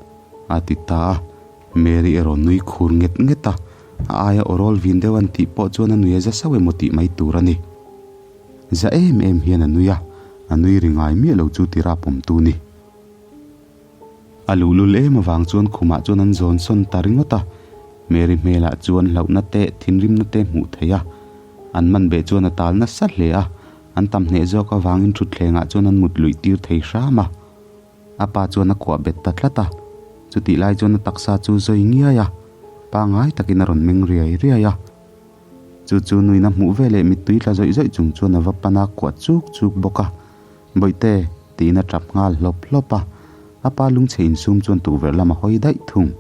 B: a ti ta a. Mary erawh nui khur nget nget a, a aia awrawl vin deuh an tih pawh chuan a nui a za sauh emaw tih mai tur a ni. Za em em hian a nui a, a nui ri ngai miah lo chu tira pawmtu ni. A luhlul em avang chuan khumah chuan an zawn sawn ta ringawt a, Mary hmelah chuan hlauhna te thinrimna te hmuh theih a, an man beh chuan a tal nasa hle a, an tam hneh zawk avangin thutthlengah chuan an mut luih tir thei hram a. A pa chuan a kuah bet ta tlat a, chutih lai chuan a taksa chu zawi ngiai a, pangai takin a rawn meng riai riai a. Chu chu nuina hmuh veleh mittui tla zawih zawih chung chuan a va pan a kuah chuk chuk bawk a, Bawihte, tiin a tap nghal hlawp hlawp a, a pa lungchhe insum chuan tukverh lam a hawi daih thung.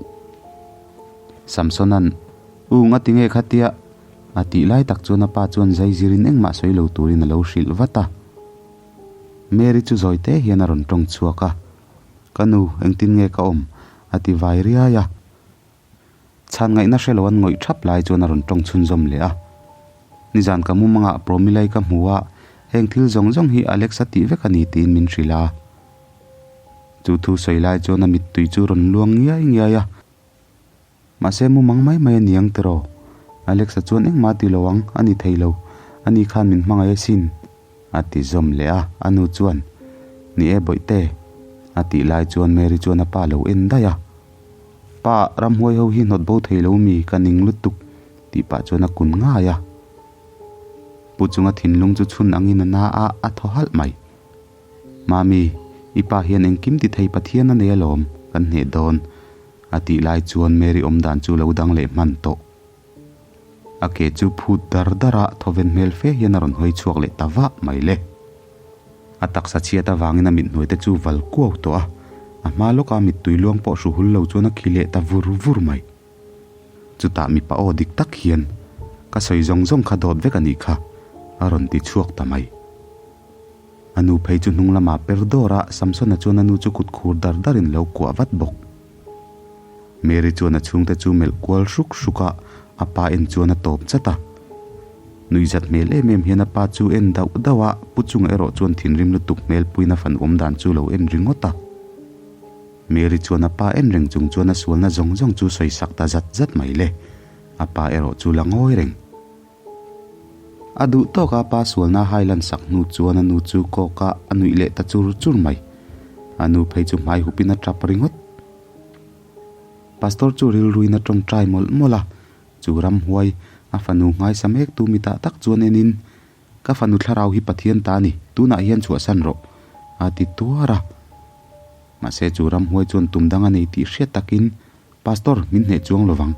B: Samsona'n, U, ngati nge khatia? a tih lai tak chuan a pa chuan zai zirin engmah sawi lo turin a lo hrilh vat a. Mary chu zawi te hian a rawn tawng chhuak a, Ka nu, engtin nge ka awm? a ti vai riai a. Chhan ngaihna hre lo an ngawih thap lai chuan a rawn tawng chhunzawm leh a. Nizan ka mumangah Promilai ka hmu a, heng thil zawng zawng hi Alex a tih vek a ni tiin min hrilh a. Chu thu sawi lai chuan a mittui chu rawn luang ngiai ngiai a. Mahse mumang mai mai a ni ang tiraw? Alex-a chuan engmah a ti lo ang, a ni thei lo. Ani khan min hmangaih asin. A ti zawm leh a, a nu chuan, Ni e Bawihte. A tih lai chuan Mary chuan a pa lo en daih a. Pa, ramhuai ho hi hnawt bo thei lo mi, ka ning lutuk, tih pah chuan a kun ngai a. Pu chunga thinlung chu chhun angin a na a, a thaw halh mai. Mami, i pa hian engkim ti thei Pathian a nei alawm, kan hneh dawn, a tih lai chuan Mary awm dan chu lo dang leh hman tawh. A ke chu phut dar dar a, thawven hmel fe hian a rawn hawi chhuak leh ta vah mai le. A taksa chhiat avangin a mithnuai te chu val kuau tawh a, a hma lawka mittui luang pawh hru hul lo chuan a khi leh ta vur vur mai. Chutah mipa aw dik tak hian, Ka sawi zawng zawng kha dawt vek a nih kha, a rawn ti chhuak ta mai. A nu phei chu hnung lamah per dawr a, Samsona chuan a nu chu kut khur dar darin lo kuah vat bawk. Mary chuan a chhungte chu melh kual hruk hruk a, a pa en chuan a tawp chat a. Nuihzat hmel em em hian a pa chu en dauh dauh a, pu chunga erawh chuan thinrim lutuk hmel puiin a fan awm dan chu lo en ringawt a. Mary chuan a pa en reng chung chuan a sualna zawng zawng chu sawi sak ta zat zat mai le, a pa erawh chu la ngawi reng. A duh tawk a pa sualna hailan sak hnu chuan a nu chu kawk a a nuih leh ta chur chur mai. A nu phei chu hmai hupin a tap ringawt. Pastor chu rilruin a tawngtai mawlh mawlh a, chu ramhuai a fanu nghaisa mek tu mitah tak chuan enin, Ka fanu thlarau hi Pathian ta a ni, tunah hian chhuahsan rawh, a ti tuar a. Mahse chu ramhuai chuan tum dang a nei tih hriat takin, Pastor, min hneh chuang lovang.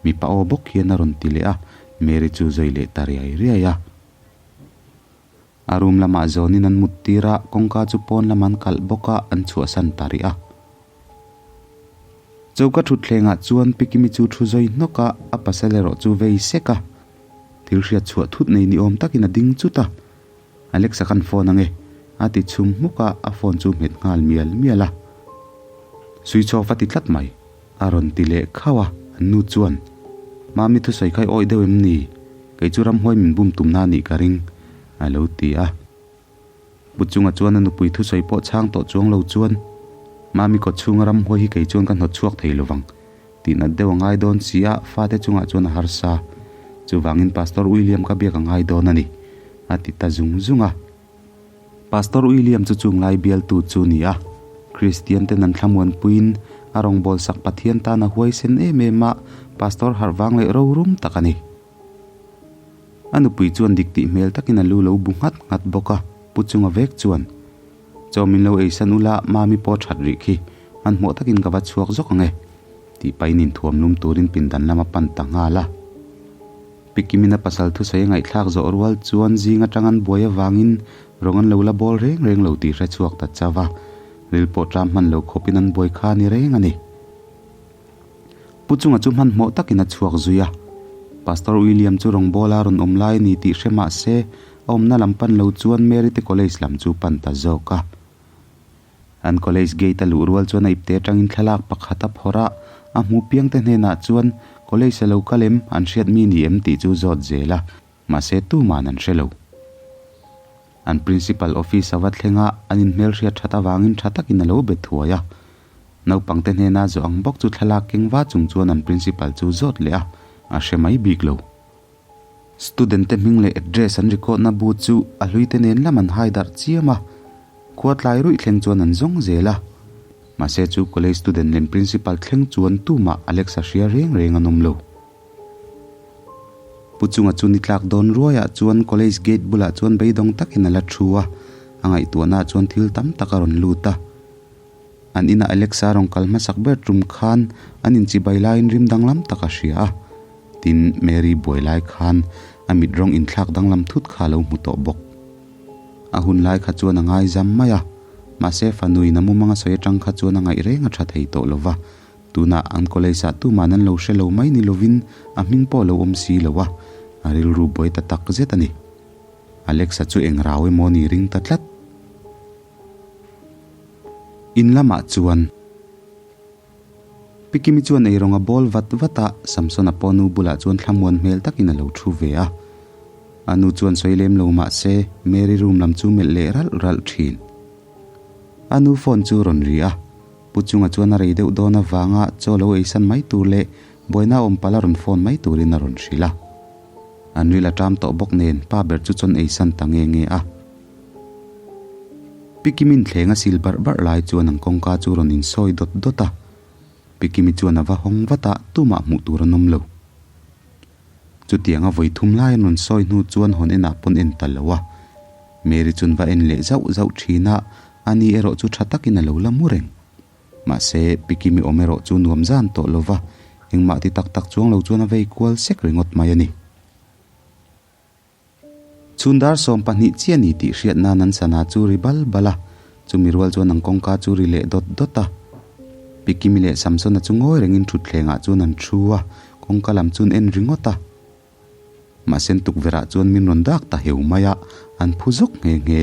B: Mipa aw bawk hian a rawn ti leh a, Mary chu zawi leh ta riai riai a. A room lamah zawnin an mut tir a, kawngka chu pawn lam an kalh bawk a, an chhuahsan ta rih a. Choka thutthlengah chuan Pikimi chu thu zawi hnawk a, a pasal erawh chu vei sek a. Thil hriat chhuah thut nei ni awm takin a ding chut a. Alexa khan phone ange, a ti chhum hmuk a, a phone chu hmet nghal mial mial a. Switch off a ti tlat mai. A rawn ti leh khauh a, an nu chuan, Mami thusawi kha i awih deuh em ni? Kei chu ramhuai min bum tumna a nih ka ring, a lo ti a. Pu chunga chuan a nupui thusawi pawh chhang tawh chuang lo chuan. Mami kawt chhunga ramhuai hi kei chuan ka hnawt chhuak thei lovang. Tihnat deuh a ngai dawn si a, fate chungah chuan a harsa. Chuvangin Pastor William ka biak a ngai dawn a ni, a ti ta zung zung a. Pastor William chu chunglai bialtu chu ni a, Kristian ten an thlamuanpuiin a rawngbawlsak Pathian tan a huaisen em em a, Pastor harh vang leh rorum tak a ni. A nupui chuan dik tih hmel takin a lu lo bu nghat nghat bawk a, Pu Chunga vek chuan, Chaw min lo eisan ula, Mami pawh that rih khi, hmanhmawh takin ka va chhuak zawk ang e, tih pahin inthuam lum turin pindan lam a pan ta nghal a. Pi Kimina pasal thusawi a ngaihthlak zawh rual chuan zing atang an buai avangin rawng an lo la bawl reng reng lo tih hre chhuak ta chauh a, ril pawh tlam hman lo khawpin an buai kha a ni reng a ni. Pu Chunga chu hmanhmawh takin a chhuak zui a, Pastor William chu rawngbawla a rawn awm lai a ni tih hre mah se a awmna lam pan lo chuan Mary te college lam chu pan ta zawk a. An college gate a luh rual chuan a ipte atangin thlalak pakhat a phawrh a, a hmu piangte hnenah chuan college a lo kal em, an hriat mi ni em tih chu zawt zel a, mahse tuman an hre lo. An principal office a va thleng a, an inhmelhriat that avangin tha takin a lo be thuai a. Naupangte hnena zawh ang bawk chu thlalak keng va chung chuan an principal chu zawt leh a, a hre mai bik lo. Student te hming leh address an record na bu chu a hlui te nen lam an hai darh chiam a, khua tlai ruih thleng chuan an zawng zel a. Mahse chu college student lem principal thleng chuan tumah Alex a hria reng reng an awm lo. Pu Chunga chu ni tlak dawn ruaiah chuan college gate bulah chuan beidawng takin a la thu a, a ngaihtuahnaah chuan thil tam tak a rawn lut a. An inah Alexa rawn kal hmasak ber tum khan an inchibai laiin rim danglam tak a hria a, tin Mary buai lai khan a mit rawng inthlak danglam thut kha a lo hmu tawh bawk. A hun lai kha chuan a ngaizam mai a, mahse fanuin a mumang a sawi atang kha chuan a ngaih reng a tha thei tawh lo va, Tunah an college ah tuman an lo hre lo mai ni lovin a hming pawh lo awm si lo a, a rilru buai ta tak zet a ni. Alexa chu eng rau emaw ni ring ta tlat. In lamah chuan Pi Kimi chuan eirawng a bawl vat vat a, Samsona pawh nu bulah chuan thlamuan hmel takin a lo thu ve a. A nu chuan sawi lem lo mah se Mary room lam chu melh leh ralh ralh thin. A nu phone chu rawn ri a, Pu Chunga chuan a rei deuh dawn avanga chaw lo eisan mai tur leh buaina awm palh a rawn phone mai turin a rawn hrilh a. An ril a ṭam tawh bawk nen pa ber chu chawn eisan ta nge nge a. Pi Kimin thleng a sil barh barh lai chuan an kawngka chu rawn insawi dawt dawt a. Pi Kimi chuan a va hawng vat a, tumah hmuh tur an awm lo. Chutianga vawi thum lai an rawn sawi hnu chuan hawn enah pawn en ta lo a. Mary chuan va en leh zauh zauh thin a, ani erawh chu tha takin a lo la mu reng. Mahse, Pi Kimi awm erawh chu nuam zan tawh lo va, engmah ti tak tak chuang lo chuan a vei kual sek ringawt mai a ni. Chhun dar 12 chiah ni tih hriat nan an sana chu ri bal bal a, chumi rual chuan an kawngka chu ri leh dawt dawt a. Pi Kimi leh Samsona chu ngawi rengin thutthlengah chuan an thu a, kawngka lam chuan en ringawt a. Mahse tukverhah chuan min rawn dak ta heu mai a, an phu zawk nghe nghe.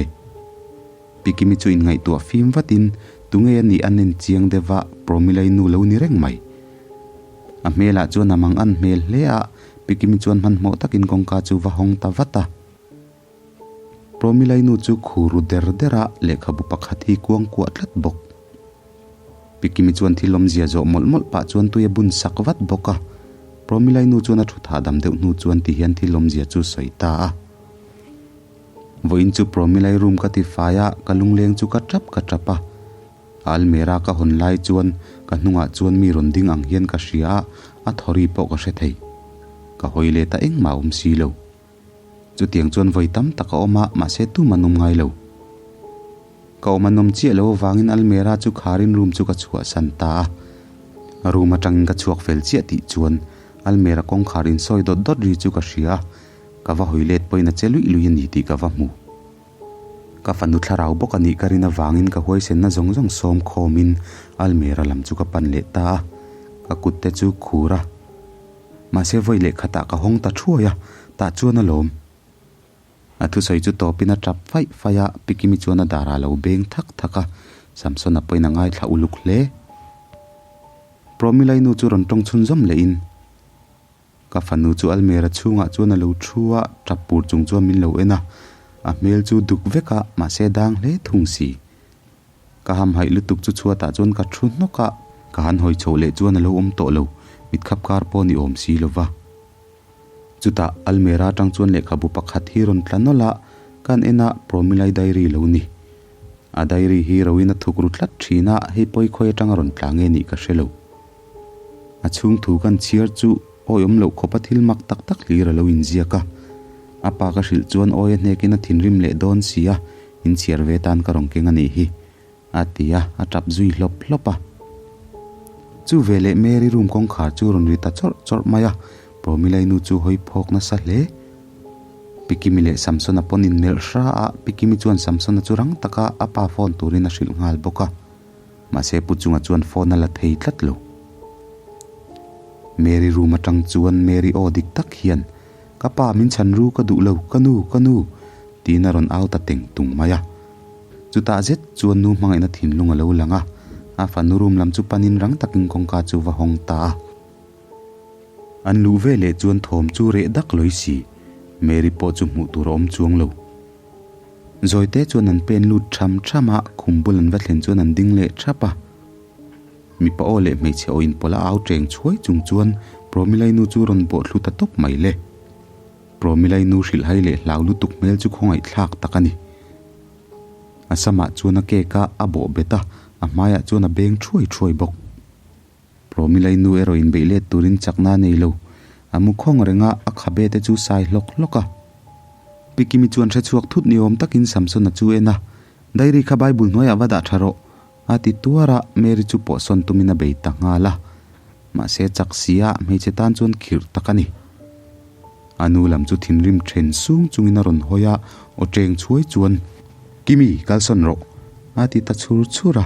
B: Pi Kimi chu inngaihtuah fim vatin tunge a nih an en chiang deuh va, Promilai nu lo ni reng mai. A hmelah chuan a mang an hmel hle a, Pi Kimi chuan hmanhmawh takin kawngka chu va hawng ta vat a. Promilai nu chu khu ru der der a, lehkhabu pakhat hi kuang kuah tlat bawk. Pi Kimi chuan thil awmzia zawh mawlh mawlh pah chuan tui a bun sak vat bawk a. Promilai nu chuan a thu thahdam deuh hnu chuan ti hian thil awmzia chu sawi ta a. Vawiin chu Promilai room ka ti fai a, ka lungleng chu ka tap ka tap a. A almera ka hawn lai chuan ka hnungah chuan mi rawn ding ang hian ka hria a, a thawri pawh ka hre thei. Ka hawi let a engmah a awm si lo. Chutiang chuan vawi tam tak a awm a, mahse tum an awm ngai lo. Ka awm an awm chiah lo avangin almera chu kharin room chu ka chhuahsan ta a. Room atangin ka chhuak fel chiah tih chuan almera kawngkhar insawi dawt dawt ri chu ka hria a, ka va hawi let pawhin a che luih luih a ni tih ka va hmu. Ka fanu thlarau bawk a nih ka rin avangin ka huaisenna zawng zawng sawm khawmin almera lam chu ka pan leh ta a, ka kut te chu khur a. Mahse vawi leh khatah ka hawng ta thuai a, tah chuan a lawm. A thusawi chu tawpin a tap faih faih a, Pi Kimi chuan a darah a lo beng thak thak a, Samsona pawhin a ngaithla uluk hle. Promilai nu chu rawn tawng chhunzawm lehin. Ka fanu chu almera chhungah chuan a lo thu a, tap pur chung chuan min lo en a, a hmel chu duk vek a, mahse a dang hle thung si. Ka hamhaih lutuk chu chhuatah chuan ka thu hnawk a, ka han hawi chhoh leh chuan a lo awm tawh lo, mitkhap kar pawh ni awm si lo va. Chutah almera atang chuan lehkhabu pakhat hi rawn tla nawlh a, kan en a Promilai diary lo ni. A diary hi roin a thuk ru tlat thin a, hei pawi khawi atanga rawn tla nge nih ka hre lo. A chhung thu kan chhiar chu awi awm loh khawpa thil mak tak tak hlir a lo inziak a. A pa ka hrilh chuan awi a hnekin a thinrim leh dawn si a, inchhiar ve tan ka rawn keng a nih hi, a ti a, a tap zui hlawp hlawp a. Chu veleh Mary room kawngkhar chu rawn ri ta chawrh chawrh mai a, Promilai nu chu hawi phawk nasa hle. Pikimi leh Samsona pawn inmelh hra a, Pikimi chuan Samsona chu rang taka a pa phone turin a hrilh nghal bawk a. Mahse Pu Chunga chuan phone a la thei tlat lo. Mary room atang chuan Mary aw dik tak hian, Ka pa min chhan ru ka duh lo, ka nu, ka nu! tiin a rawn au ta teng tung mai a. Chutah zet chuan nu hmangaihna thinlung a lo lang a, a fanu room lam chu panin rang takin kawngka chu va hawng ta a. An luh ve leh chuan thawm chu reh dak lawi si, Mary pawh chu hmuh tur a awm chuang lo. Zawite chuan an pen lut tham tham a, khum bul an va thlen chuan an ding leh thap a. Mipa aw leh hmeichhe aw inpawlh a au teng chhuai chung chuan Promilai nu chu rawn bawh thlu ta tawp mai le. Promilai nu hrilhhai leh hlau lutuk hmel chu khawngaihthlak tak a ni. A samah chuan a cake a a bawh bet a, a hmaiah chuan a beng thuai thuai bawk. Promilai nu erawh inbeih let turin chakna a nei lo. A mu khawng reng a, a khabe te chu sai hlawk hlawk a. Pi Kimi chuan hre chhuak thut ni awm takin Samsona chu en a, Diary kha Bible hnuaiah va dah tha rawh, a ti tuar a, Mary chu pawhsawn tumin a bei ta nghal a. Mahse chak si a, hmeichhe tan chuan khirh tak a ni. A nu lam chu thinrim then sung chungin a rawn hawi a, aw teng chhuai chuan, Kimi, kalsawn rawh, a ti ta chhur chhur a.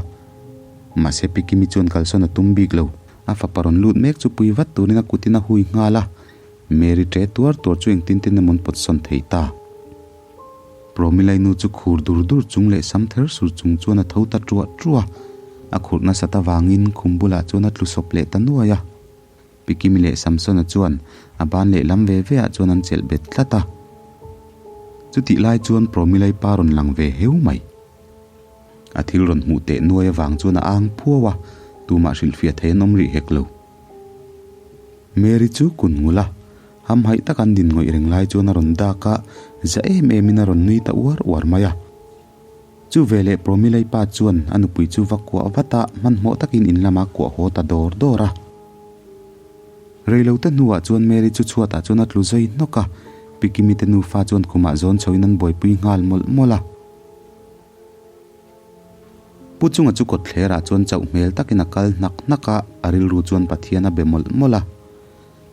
B: Mahse Pi Kimi chuan kalsawn a tum bik lo, a fapa rawn lut mek chu pui vat turin a kutin a hui nghal a, Mary ṭe tuar tuar chu engtin tin emaw an pawt sawn thei ta. Promilai nu chu khur dur dur chung leh sam ther sur chung chuan a tho ta ṭuah ṭuah a, a khurh nasat avangin khum bulah chuan a tlu sawp leh ta nuai a. Pi Kimi leh Samsona chuan a ban leh lam ve ve ah chuan an chelh bet tlat a. Chutih lai chuan Promilai pa rawn lang ve heu mai. A thil rawn hmuh teh nuai avang chuan a ang phuau a, tumah hrilhfiah thei an awm rih hek lo. Mary chu kun ngul a, hamhaih tak an din ngawih reng lai chuan a rawn dak a, za em emin a rawn nui ta uar uar mai a. Chu veleh Promilai pa chuan a nupui chu va kuah vat a, hmanhmawh takin in lamah kuah haw ta dawr dawr a. Reilote hnuah chuan Mary chu chhuatah chuan a tlu zai hnawk a, Pi Kimi te nufa chuan khumah zawn chhoin an buaipui nghal mawlh mawlh a. Pu chunga chu kawtthlerah chuan chauh hmel takin a kal hnak hnak a, a rilru chuan Pathian a be mawlh mawlh a.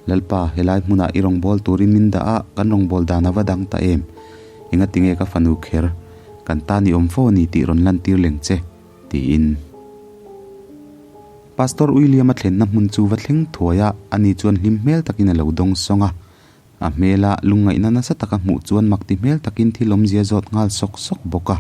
B: Lalpa, helai hmunah i rawngbâwl turin min dah a, kan rawngbâwl dan a va dang ta em? Engati nge ka fanu kher? Kan tan i awm fo a ni tih rawn lantir leng che, tiin. Pastor William-a thlenna hmun chu va thleng thuai a, ani chuan hlim hmel takin a lo dawng sawng a. A hmela lungngaihna nasa taka hmuh chuan makti hmel takin thil awmzia zawt nghal sawk sawk bawk a.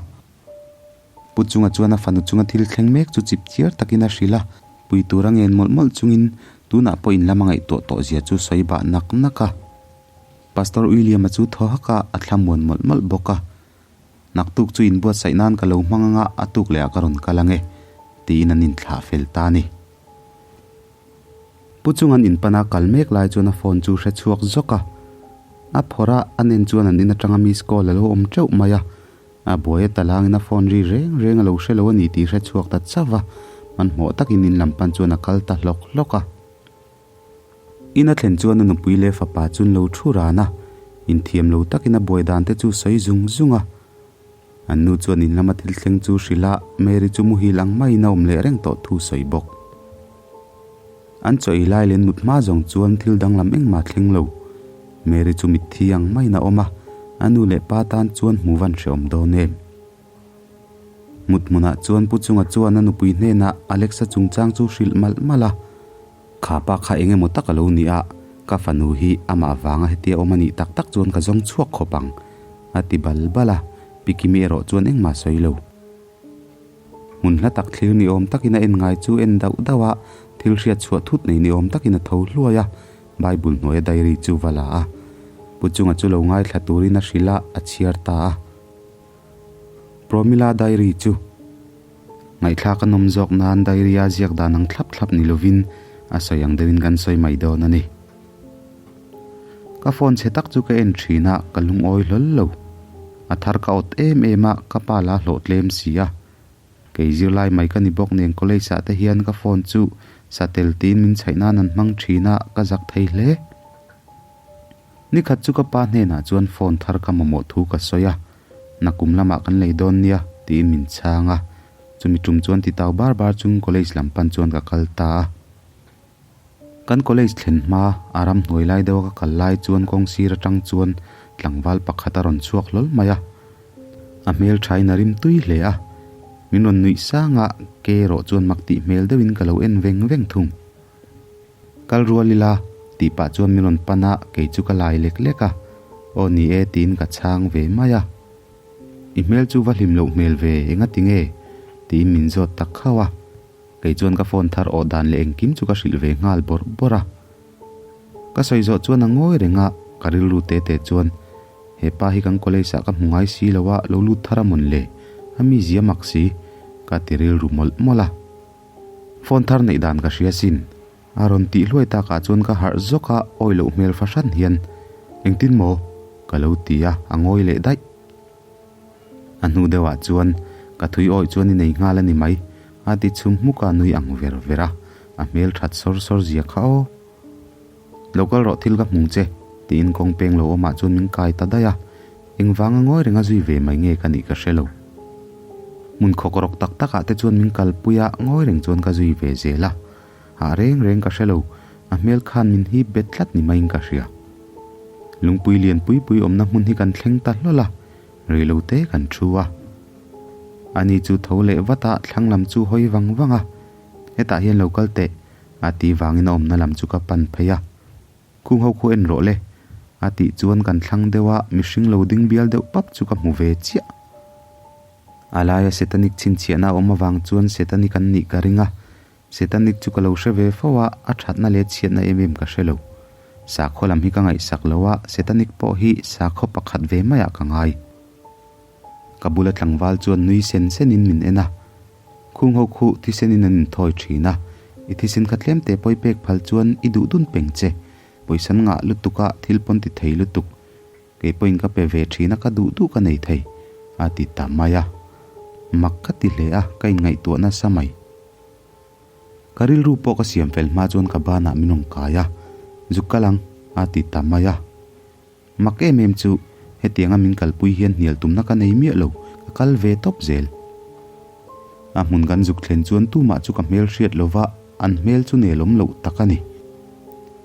B: Pu chunga chuan a fanu chunga thil thleng mek chu chip chiar takin a hrilh a, pui tura ngen mawlh mawlh chungin tunah pawh in lama ngaihtuah tawh zia chu sawi bah nak nak a. Pastor William-a chu thaw hak a, a thlamuan mawlh mawlh bawk a. Naktuk chu inbuatsaih nan ka lo hmang anga a tuk leh ah ka rawn kal ange, tiin an inthlah fel ta a ni. Pu chungan in pana kal mek lai chuan a phone chu hre chhuak zawk a. A phawrh a, a nen chuan an in atanga miss call a lo awm teuh mai a. A buai a talangin a phone ri reng reng a lo hre lo a ni tih hre chhuak ta chauh va, hmanhmawh takin in lam pan chuan a kal ta hlawk hlawk a. In a thlen chuan a nupui leh fapa chu an lo thu ran a, inthiam lo takin a buai dan te chu sawi zung zung a. An nu chuan in lama thil thleng chu hrilh a, Mary chu muhil ang maiin a awm leh reng tawh thu sawi bawk. An chaw ei lai leh an mut hma zawng chuan thil danglam engmah thleng lo. Mary chu mitthi ang maiin a awm a, a nu leh pa tan chuan hmu van hrehawm dawn em. Mut hmunah chuan Pu Chunga chuan a nupui hnenah Alexa chungchang chu hrilh malh malh a. Kha pa kha eng emaw tak a lo ni a, ka fanu hi amah vanga hetia awm a nih tak tak chuan ka zawng chhuak khawp ang, a ti bal bal a, Pi Kimi erawh chuan engmah sawi lo. Hmun hla tak thlir ni awm takin a en ngai chu en dauh dauh a, thil hriat chhuah thut nei ni awm takin a tho hluai a, Bible hnuaia diary chu va la a, Pu Chunga chu lo ngaithla turin a hrilh a, a chhiar ta a. Promila diary chu. Ngaihthlak a nawm zawk nan diary-a ziak dan ang thlap thlap ni lovin a sawi ang deuhin kan sawi mai dawn a ni. Ka phone chhe tak chu ka en thin a, ka lungawi hlawl lo. A thar ka awt em em a, ka pa la hlawh tlem si a. Kei zirlai mai ka ni bawk nen college ah te hian ka phone chu satel tiin min chhaih nan an hmang thin a, ka zak thei hle. Nikhat chu ka pa hnenah chuan phone thar ka mamawh thu ka sawi a, Nakum lamah kan lei dawn nia tiin min chhang a, chumi tum chuan titau bar bar chung college lam pan chuan ka kal ta a. Kan college thlen hma a ramhnuai lai deuha ka kal lai chuan kawng sir atang chuan tlangval pakhat a rawn chhuak hlawl mai a. A hmel thain a rim tui hle a, min rawn nuih sang a, ke erawh chuan mak tih hmel deuhin ka lo en veng veng thung. Kal rual ila tih pah chuan min rawn pan a, kei chu ka lai lek lek a, Aw ni e tiin ka chhang ve mai a. I hmel chu va hlim loh hmel ve, engati nge? tiin min zawt tak khauh a. Kei chuan ka phone thar awh dan leh engkim chu ka hrilh ve nghal bawrh bawrh a. Ka sawi zawh chuan a ngawi reng a, ka rilru te te chuan, He pa hi kan college ah ka hmu ngai si lo a, lo lut thar a mawn le? A mizia mak si, ka ti rilru mawlh mawlh a. Phone thar neih dan ka hria sin. A rawn tih hluai takah chuan ka harh zawk a, awi loh hmel fahran hian, Engtin maw? ka lo ti a, a ngawi leh daih. A hnu deuhah chuan ka thui awih chuan i nei nghal a ni mai, a ti chhum hmuk a, nui ang ver ver a, a hmel that sawr sawr zia kha aw. Lo kal rawh thil ka hmung che, tiin kawng peng lo awmah chuan min kai ta daih a, engvanga ngawi renga zui ve mai nge ka nih ka hre lo. Hmun khawk rawk tak takah te chuan min kalpui a, ngawi reng chuan ka zui ve zel a, hah reng reng ka hre lo, a hmel khan min hip bet tlat ni maiin ka hria. Lungpui lian pui pui awmna hmun hi kan thleng ta hlawl a, reilo te kan thu a. Ani chu tho leh vat a, thlang lam chu hawi vang vang a, hetah hian lo kal teh, a tih vangin a awmna lam chu ka pan phei a. Khung ho khu en rawh le, a tih chuan kan thlang deuh a, mihring lo ding bial deuh pap chu ka hmu ve chiah. A laia Setanic chhinchhiahna a awm avang chuan Setanic an nih ka ring a, Setanic chu ka lo hre ve fo a, a thatna leh chhiatna em em ka hre lo. Sakhaw lam hi ka ngaihsak lo a, Setanic pawh hi sakhaw pakhat ve maiah ka ngai. Ka bula tlangval chuan nui sen senin min en a, Khung ho khu thisenin an inthawi thin a, i thisen kha tlem te pawi pek phal chuan i duh dun peng che, pawisan ngah lutuk a thil pawn ti thei lutuk. Kei pawhin ka pe ve thin a, ka duh duh ka nei thei, a ti ta mai a. Mak ka ti hle a, ka inngaihtuah nasa mai. Ka rilru pawh ka siam fel hma chuan ka banah min rawn kai a, Zuk kal ang, a ti ta mai a. Mak em em chu, hetianga min kalpui hian hnial tumna ka nei miah lo, ka kal ve tawp zel. A hmun kan zuk thlen chuan tumah chu ka hmel hriat lova, an hmel chu nelawm loh tak a ni.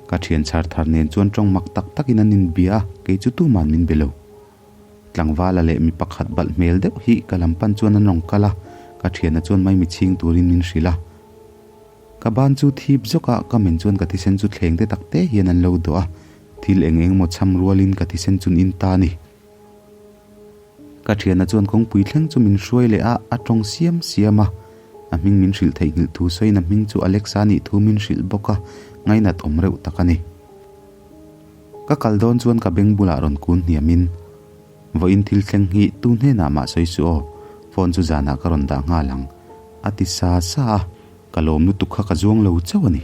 B: Ka thian chhar thar nen chuan tawng mak tak takin an inbia a, kei chu tuman min be lo. Tlangvala leh mi pakhat balh hmel deuh hi ka lam pan chuan an rawn kal a, ka thiana chuan mai mi chhing turin min hrilh a. Ka ban chu thip zawk a, ka men chuan ka thisen chu thleng te tak te hian an lo dawh a, thil eng eng emaw chham rualin ka thisen chun in ta a ni. Ka thiana chuan kawngpui thleng chu min hruai leh a, a tawng siam siam a. A hming min hrilh theihnghilh thu sawiin a hming chu Alexa nih thu min hrilh bawk a, ngainat awm reuh tak a ni. Ka kal dawn chuan ka beng bulah rawn kun hniamin, Vawiin thil thleng hi tu hnenah mah sawi suh aw, phone chu zanah ka rawn dah nghal ang, a ti sa sa a, ka lawm lutuk kha ka zuang lo chauh a ni.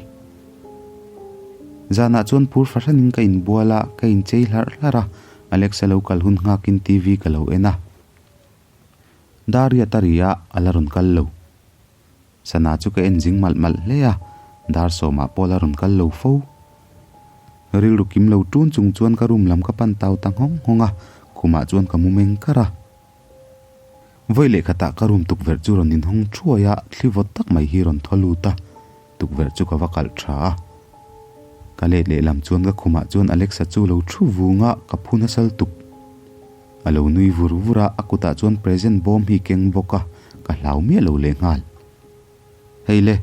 B: Zanah chuan phur fahranin ka inbual a, ka inchei hlarh hlarh a, Alexa lo kal hun nghakin TV ka lo en a. Dar riat a ri a, a la rawn kal lo. Sana chu ka en zing malh malh hle a, dar sawmah pawh la rawn kal lo fo. Rilru kim lo tun chung chuan ka room lam ka pan tau ta nghawng nghawng a, khumah chuan ka mu meng kar a. Vawi leh khatah ka room tukverh chu rawn inhawng thuai a, thli vawt tak mai hi rawn thaw lut a, tukverh chu ka va kalh tha a. Ka let lehlam chuan ka khumah chuan Alexa chu lo thu vung a, ka phu nasal tuk. A lo nui vur vur a, a kutah chuan present bawm hi keng bawk a, ka hlau miah lo leh nghal. Hei le,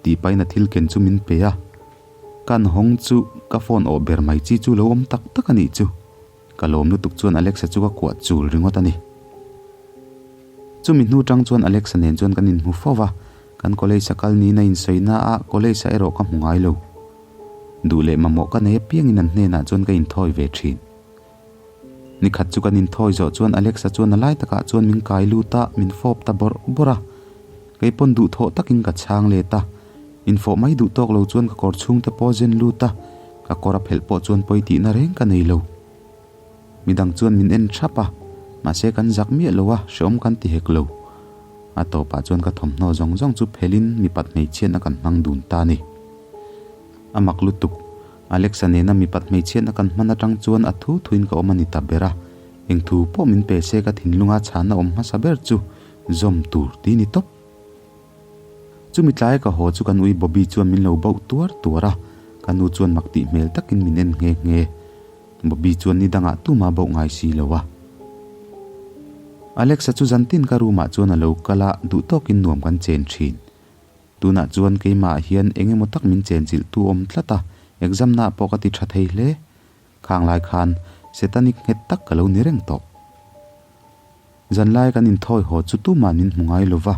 B: tih pahin a thil ken chu min pe a, kan hawng chu ka phone awh ber mai chi chu lo awm tak tak a nih chu. Ka lawm lutuk chuan Alexa chu ka kuah chul ringawt a ni. Chumi hnu tang chuan Alexa nen chuan kan inhmu fo va, kan college a kal niin a insawi na a, college ah erawh ka hmu ngai lo. Duh leh mamawh ka nei apiangin an hnenah chuan ka inthawi ve thin. Nikhat chu kan inthawi zawh chuan Alexa chuan a lai takah chuan min kai lut a, min fawp ta bawrh bawrh a. Kei pawn duhthawh takin ka chhang let a, infawh mai duh tawk lo chuan ka kawr chhungte pawh zen lut a, ka kawr a phelh pawh chuan pawi tihna reng ka nei lo. Midang chuan min en thap a, mahse kan zak miah lo a, hreawm kan ti hek lo. A tawpah chuan ka thawmhnaw zawng zawng chu phelhin mipat hmeichhiatna kan hmang dun ta a ni. A mak lutuk, Alexa nena mipat hmeichhiatna kan hman atang chuan a thu thuin ka awm a ni ta ber a, eng thu pawh min pe se ka thinlunga chhana awm hmasa ber chu zawm tur ti ni tawp. Chumi tlai ka haw chu kan ui Bobby chuan min lo bauh tuar tuar a, ka nu chuan mak tih hmel takin min en nghe nghe. Bobby chuan ni dangah tuma bauh ngai si lo a. Alexa chu zantin ka room ah chuan a lo kal a, duh tawkin nuam kan chen thin. Tunah chuan keimah ah hian eng emaw tak min chenchilh tu awm tlat a, exam na ah pawh ka ti tha thei hle. Khang lai khan Setanic nghet tak ka lo ni reng tawh. Zanlai kan inthawi haw chu tuman min hmu ngai lo va,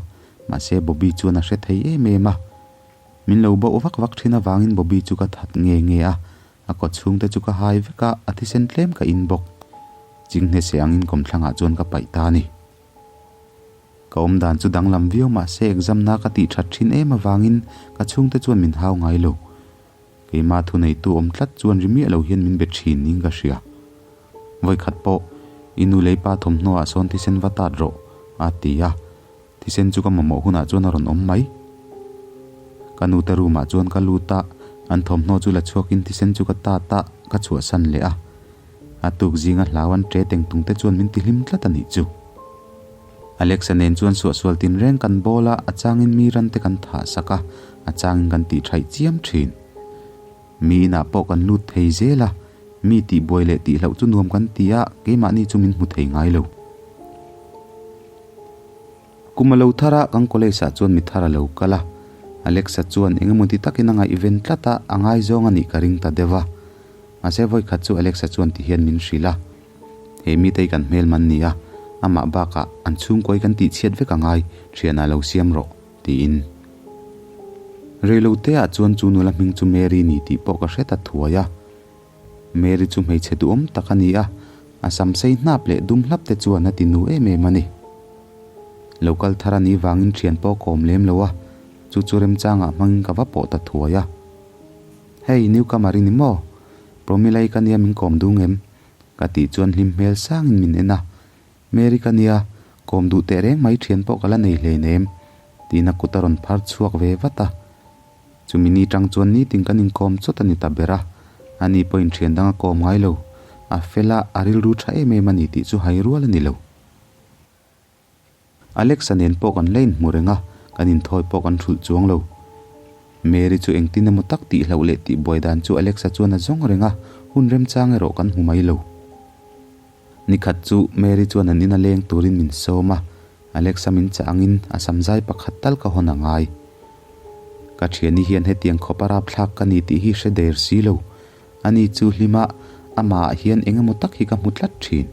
B: mahse Bobby chuan a hre thei em em a. Min lo bauh vak vak thin avangin Bobby chu ka that nge nge a, a kaw chhungte chu ka hai vek a, a thisen tlem ka in bawk. Chinghne se angin kawmthlangah chuan ka paih ta a ni. Ka awmdan chu danglam viau mahse exam na ka tih that thin em avangin ka chhungte chuan min hau ngai lo. Keimah thuneitu awm tlat chuan ri miah lo hian min be thin niin ka hria. Vawikhat pawh, I nu lei pa thawmhnaw ah sawn thisen va tat rawh, a ti a. Thisen chu ka mamawh hunah chuan a rawn awm mai. Ka nute room ah chuan ka lut a, an thawmhnaw chu la chhuakin thisen chu ka tat a, ka chhuahsan leh a. A tuk zinga hlau an ṭe teng tung te chuan min ti hlim tlat a nih chu. Alexa nen chuan suahsual tinreng kan bawl a, a changin mi ran te kan thah sak a, a changin kan tih thaih chiam thin. Mi inah pawh kan lut thei zel a, mi tihbuai leh tihloh chu nuam kan ti a, keimahni chu min hmu thei ngai lo. Kum a lo thar a, kan college ah chuan mi thar a lo kal a, Alexa chuan eng emaw ti takin a ngaihven tlat a, a ngaizawng a nih ka ring ta deuh a. Mahse vawikhat chu Alexa chuan ti hian min hrilh a. He mite hi kan hmel man nia, amah bakah an chhungkawi kan tih chhiat vek a ngai, thianah lo siam rawh, tiin. Reilote ah chuan chu nula hming chu Mary ni tih pawh ka hre ta thuai a. Mary chu hmeichhe duhawm tak a ni a, a sam sei hnap leh dum hlap te chuan a ti nu em em a ni. Lo kal thar a nih vangin thian pawh ka awm lem lo a, chu chu remchangah hmangin ka va pawh ta thuai a. Hei, newcomer i ni maw? Promila-i ka nia min kawm dung em? Ka tih chuan hlim hmel sangin min en a, Mary ka nia, kawm duh teh reng mai thian pawh ka la nei hleinem, tiin a kut a rawn phar chhuak ve vat a. Chumi ni tang chuan nitin kan inkawm chawt a ni ta ber a, ani pawhin thian dang a kawm ngai lo, a fel a, a rilru tha em em a ni tih chu hai rual a ni lo. Alexa nen pawh kan la inhmu reng a, kan inthawi pawh kan hrulh chuang lo. Mary chu engtin emaw tak tih hlauh leh tih buai dan chu Alexa chuan a zawng reng a, hun remchang erawh kan hmu mai lo. Nikhat chu Mary chuan an ina leng turin min sawm a, Alexa min chah angin a samzai pakhat tal ka hawn a ngai. Ka thiani hian hetiang khawp a rapthlak ka ni tih hi hre der si lo. Ani chu hlima amah ah hian eng emaw tak hi ka hmu tlat thin.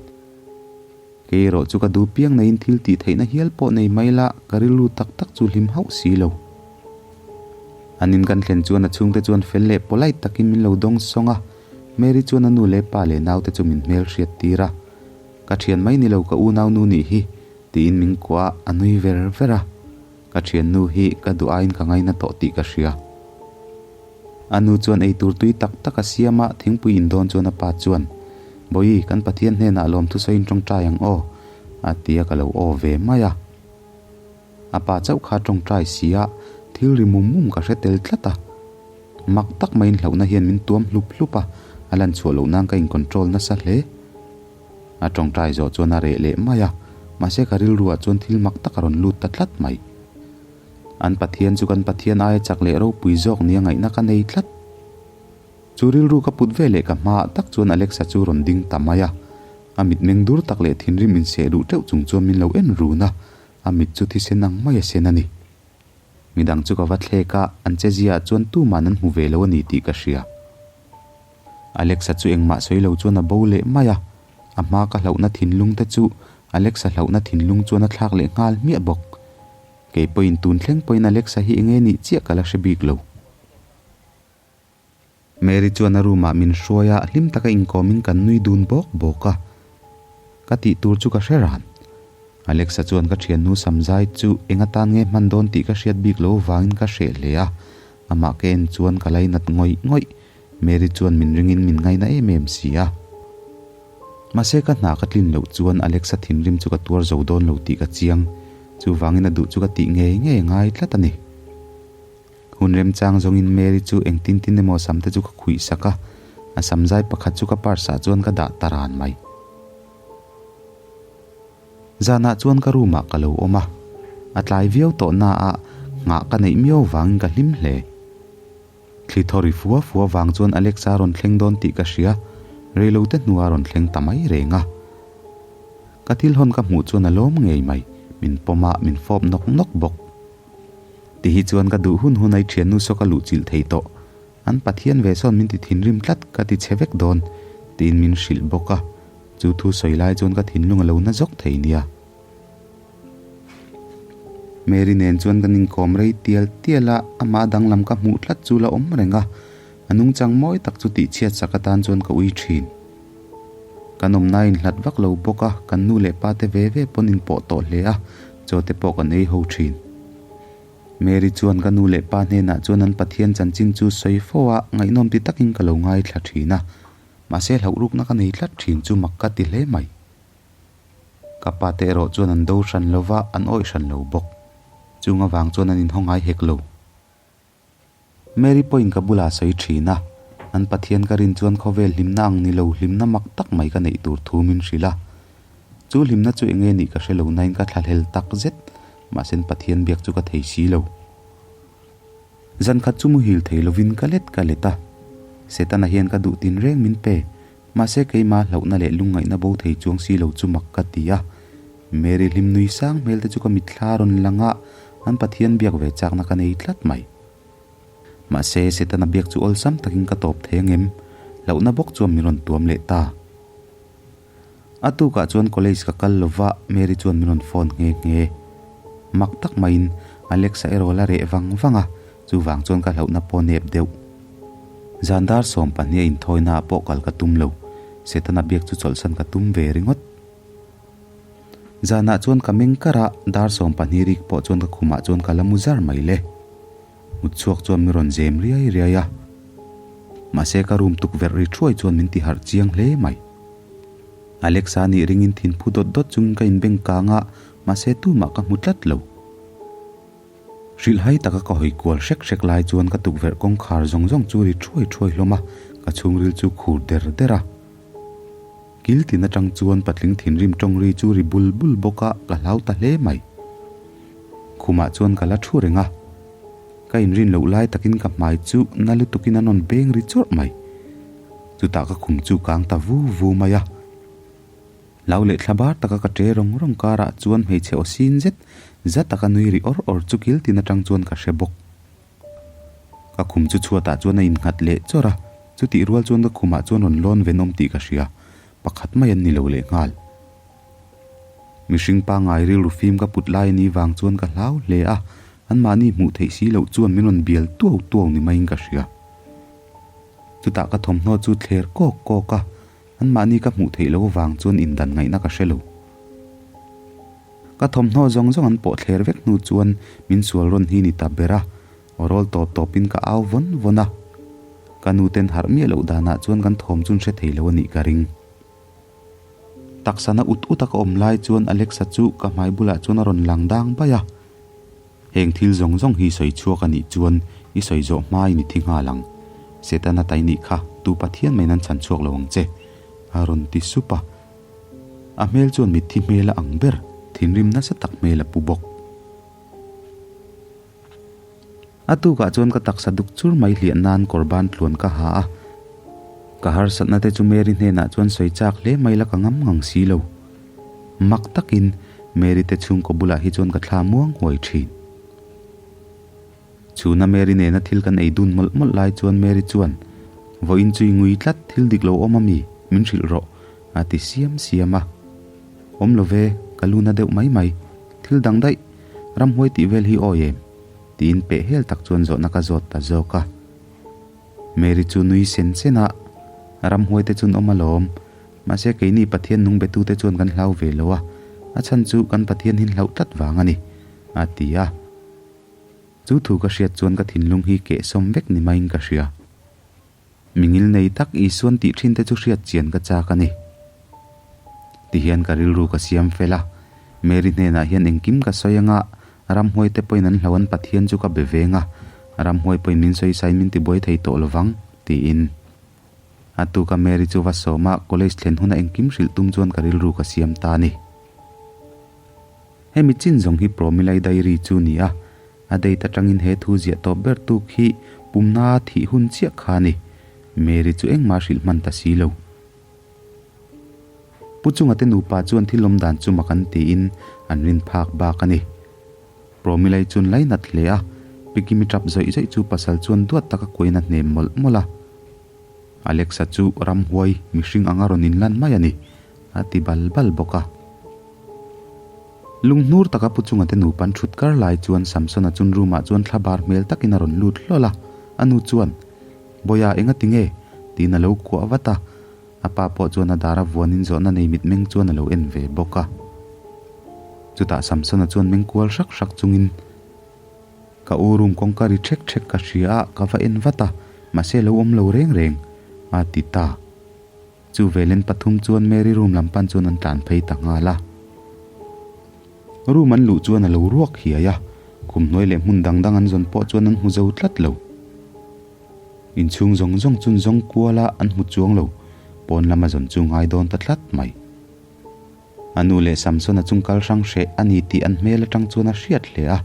B: Kei erawh chu ka duh piang neiin thil tih theihna hial pawh nei mai la, ka rilru tak tak chu hlim hauh si lo. An in kan thlen chuan a chhungte chuan fel leh polite takin min lo dawng sawng a, Mary chuan a nu leh pa leh naute chu min hmel hriat tir a. Ka thian mai ni lo ka unau nu nih hi, tiin min kuah a, a nui ver ver a. Ka thiannu hi ka duh aiin ka ngaina tawh tih ka hria. A nu chuan ei tur tui tak tak a siam a, thingpui in dawn chuan a pa chuan, Bawihi, kan Pathian hnenah lawmthu sawiin tawngtai ang aw, a ti a ka lo aw ve mai a. A pa chauh kha tawngtai si a, thil ri mum mum ka hre tel tlat a. Mak tak maiin hlauhna hian min tuam hlup hlup a, a lan chhuah loh nan ka in control nasa hle. A tawngtai zawh chuan a reh leh mai a, mahse ka rilruah chuan thil mak tak a rawn lut ta tlat mai. An Pathian chu kan Pathian aia chak leh ropui zawk nia ngaihna ka nei tlat. Chu rilru ka put ve leh ka hmaah tak chuan Alexa chu rawn ding ta mai a. A mitmeng dur tak leh thinrim inseh duh teuh chung chuan min lo en run a, a mit chu thisen ang mai a sen a ni. Midang chu ka va thlek a, an che ziaah chuan tuman an hmu ve lo a ni tih ka hria. Alexa chu engmah sawi lo chuan a bo leh mai a, a hma ka hlauhna thinlung te chu Alexa hlauhna thinlung chuan a thlak leh nghal hmiah bawk. Kei pawhin tun thleng pawhin Alexa hi enge nih chiah ka la hre bik lo. Mary chuan a room ah min hruai a, hlim taka inkawmin kan nui dun bawk bawk a. Ka tih tur chu ka hre ran. Alexa chuan ka thiannu samzai chu eng atan nge hman dawn tih ka hriat bik lo vangin ka hreh hle a, amah ka en chuan ka lainat ngawih ngawih. Mary chuan min ringin min ngaina em em si a. Mahse ka hna ka tlin loh chuan Alexa thinrim chu ka tuar zo dawn lo tih ka chiang, chuvangin a duh chu ka tih ngei ngei a ngai tlat a ni. Hun remchang zawngin Mary chu engtin tin emaw sam te chu ka khuih sak a, a samzai pakhat chu ka purse ah chuan ka dah ta ran mai. Zanah chuan ka room ah ka lo awm a, a tlai viau tawh na ah nghah ka neih miau vangin ka hlim hle. Thli thaw ri fua fua vang chuan Alexa rawn thleng dawn tih ka hria, reilote hnua rawn thleng ta mai reng a. Ka thil hawn ka hmuh chuan a lawm ngei mai, min pawm a, min fawp nawk nawk bawk. Ti hi chuan ka duh hun hun ai thiannu saw ka luh chilh thei tawh. An Pathian ve sawn min ti thinrim tlat ka ti chhe vek dawn, tiin min hrilh bawk a. Chu thu sawi lai chuan ka thinlung a lo na zawk thei nia. Mary nen chuan kan inkawm rei tial tial a, amah danglam ka hmuh tlat chu la awm reng a, a nungchang mawi tak chu tihchhiat sak atan chuan ka ui thin. Kan awmna inhlat vak lo bawk a, kan nu leh pa te ve ve pawn inpawh tawh hle a, chaw te pawh kan ei ho thin. Mary chuan ka nu leh pa hnenah chuan an Pathian chanchin chu sawi fo a, ngaihnawm ti takin ka lo ngaithla thin a, mahse hlauhrukna ka nei tlat thin chu mak ka ti hle mai. Ka pa te erawh chuan an do hran lo va, an awih hran lo bawk. Chung avang chuan an inhaw ngai hek lo. Mary pawhin ka bulah a sawi thin a, an Pathian ka rin chuan khawvel hlimna ang ni lo hlimna mak tak mai ka neih tur thu min hrilh a. Chu hlimna chu enge nih ka hre lo nain ka thlahlel tak zet, mahse Pathian biak chu ka thei si lo. Zan khat chu muhil thei lovin ka let ka let a, Setana hian ka duh tin reng min pe, mahse keimah hlauhna leh lungngaihna bo thei chuang si lo chu mak ka ti a. Mary hlim nui sang hmel te chu ka mitthla rawn lang a, an Pathian biak ve chakna ka nei tlat mai. Mahse, Setana biak chu awlsam takin ka tawp thei angem? Hlauhna bawk chuan min rawn tuam leh ta. A tukah chuan college ka kal lova, Mary chuan min rawn phone nghe nghe. Mak tak maiin Alexa erawh la reh vang vang a, chuvang chuan ka hlauhna pawh nep deuh. Zan dar 12 a inthawina ah pawh kal ka tum lo, Setana biak chu chawlhsan ka tum ve ringawt. Zanah chuan ka meng kar a, dar 12 rik pawh chuan ka khumah chuan ka la mu zar mai le. Mut chhuak chuan min rawn zem riai riai a. Mahse ka room tukverh ri thuai chuan min ti harh chiang hle mai. Alexa nih ringin thin phu dawt dawt chungin ka inbeng kang a, mahse tumah ka hmu tlat lo. Hrilhhai taka ka hawi kual hrek hrek lai chuan ka tukverh kawngkhar zawng zawng chu ri thuai thuai hlawm a, ka chhungril chu khur der der a. Kil tin atang chuan patling thinrim tawng ri chu ri bul bul bawk a, ka hlau ta hle mai. Khumah chuan ka la thu reng a, ka inrin loh lai takin ka hmai chu na lutukin a nawn beng ri chawrh mai. Chutah ka khum chu kang ta vu vu mai a. Hlau leh thla bar taka ka ṭe rawng rawng karah chuan hmeichhe aw sin zet zat taka nui ri awr awr chu kil tin atang chuan ka hre bawk. Ka khum chu chhuatah chuan a innghat leh chawrh a, chutih rual chuan ka khumah chuan rawn lawn venawm tih ka hria, pakhat mai an ni lo leh nghal. Mihring pangngai rilru fim ka put lai a nih vang chuan ka hlau hle a, anmahni hmuh theih si loh chuan min rawn bial tuau tuau ni maiin ka hria. Chutah ka thawmhnaw chu thler kawk kawk a, anmahni ka hmuh theih loh vang chuan indan ngaihna ka hre lo. Ka thawmhnaw zawng zawng an pawh thler vek hnu chuan min sual rawn hi ni ta ber a, aw rawl tawp tawpin ka au vawn vawn a. Ka nu ten harh miah loh danah chuan kan thawm chu an hre thei lo a nih ka ring. Taksana ut ut a ka awm lai chuan Alexa chu ka hmai bulah chuan a rawn lang dang bai a. Heng thil zawng zawng hi sawi chhuak a nih chuan i sawi zawh hmain i thi nghal ang. Setana tai nih kha tu Pathian maiin an chhan chhuak lo ang che, a rawn ti sup a. A hmel chuan mitthi hmel a ang ber, thinrim nasa tak hmel a pu bawk. A tukah chuan ka taksa duk chur mai hliah nan kawr ban tluan ka ha a. Ka harsatna te chu Mary hnenah chuan sawi chak hle mai la ka ngam ngang si lo. Mak takin Mary te chhungkaw bulah hi chuan ka thla muang huai thin. Chhuna Mary nena thil kan ei dun mawlh mawlh lai chuan Mary chuan, Vawiin chu i ngui tlat, thil dik lo awm a mi? Min hrilh rawh, a ti siam siam a. Awm lo ve, ka lu na deuh mai mai. Thil dang daih, ramhuai tih vel hi awi em? Tiin peh hel tak chuan zawhna ka zawt ta zawk a. Mary chu nui sen sen a, Ramhuai te chuan awm alawm, mahse keini Pathian nung betute chuan kan hlau ve lo a. A chhan chu kan Pathian hin hlauh tlat vang a ni, a ti a. Chu thu ka hriat chuan ka thinlung hi kehsawm vek ni maiin ka hria. Mingil nei tak Isuan tih thin te chu hriat chian ka chak a ni. Tihian ka rilru ka siam fel a, Mary hnenah hian engkim ka sawi anga ramhuai te pawhin an hlo an Pathian chu ka be veng a, ramhuai pawhin min sawi sain min tibuai thei tawh lovang, tiin. A tuka Mary chu va sawm a, college thlen huna engkim hrilh tum chuan ka rilru ka siam ta a ni. Hemi chin zawng hi Promilai Diary chu ni a, a date atangin he thu ziah tawp ber tuk hi pumna thih hun chiah kha a ni. Mary chu engmah hrilh hman ta si lo. Pu chunga te nupa chuan thil awm dan chu mak an tiin an rin phak bak a ni. Promilai chuan lainat hle a, Pikimi tap zawih zawih chu pasal chuan duat taka kuain a hnem mawlh mawlh a. Alexa chu ramhuai mihring anga rawn inlan mai a ni, a ti bal bal bawk a. Lunghnur taka pu chunga te nupan thut kar lai chuan Samsona chun room ah chuan thla bar hmel takin a rawn lut hlawl a, a nu chuan, Bawia enga ti nge? tiin a lo kuah vat a, a pa pawh chuan a dar a vuanin zawhna nei mitmeng chuan a lo en ve bawk a. Chutah Samsona chuan meng kual hrak hrak chungin, Ka u room kawngka ri ṭhek ṭhek ka hria a, ka va en vat a, mahse lo awm lo reng reng, a ti ta. Chu velen pathum chuan Mary room lam pan chuan an tlan phei ta nghal a. Room an luh chuan a lo ruak hiai a, khum hnuai leh hmun dang dang an zawn pawh chuan an hmu zo tlat lo. Inchhung zawng zawng chun zawng kual a an hmu chuang lo, pawn lama zawn chu ngai dawn ta tlat mai. A nu leh Samsona chung kal hrang hreh a ni tih an hmel atang chuan a hriat hle a,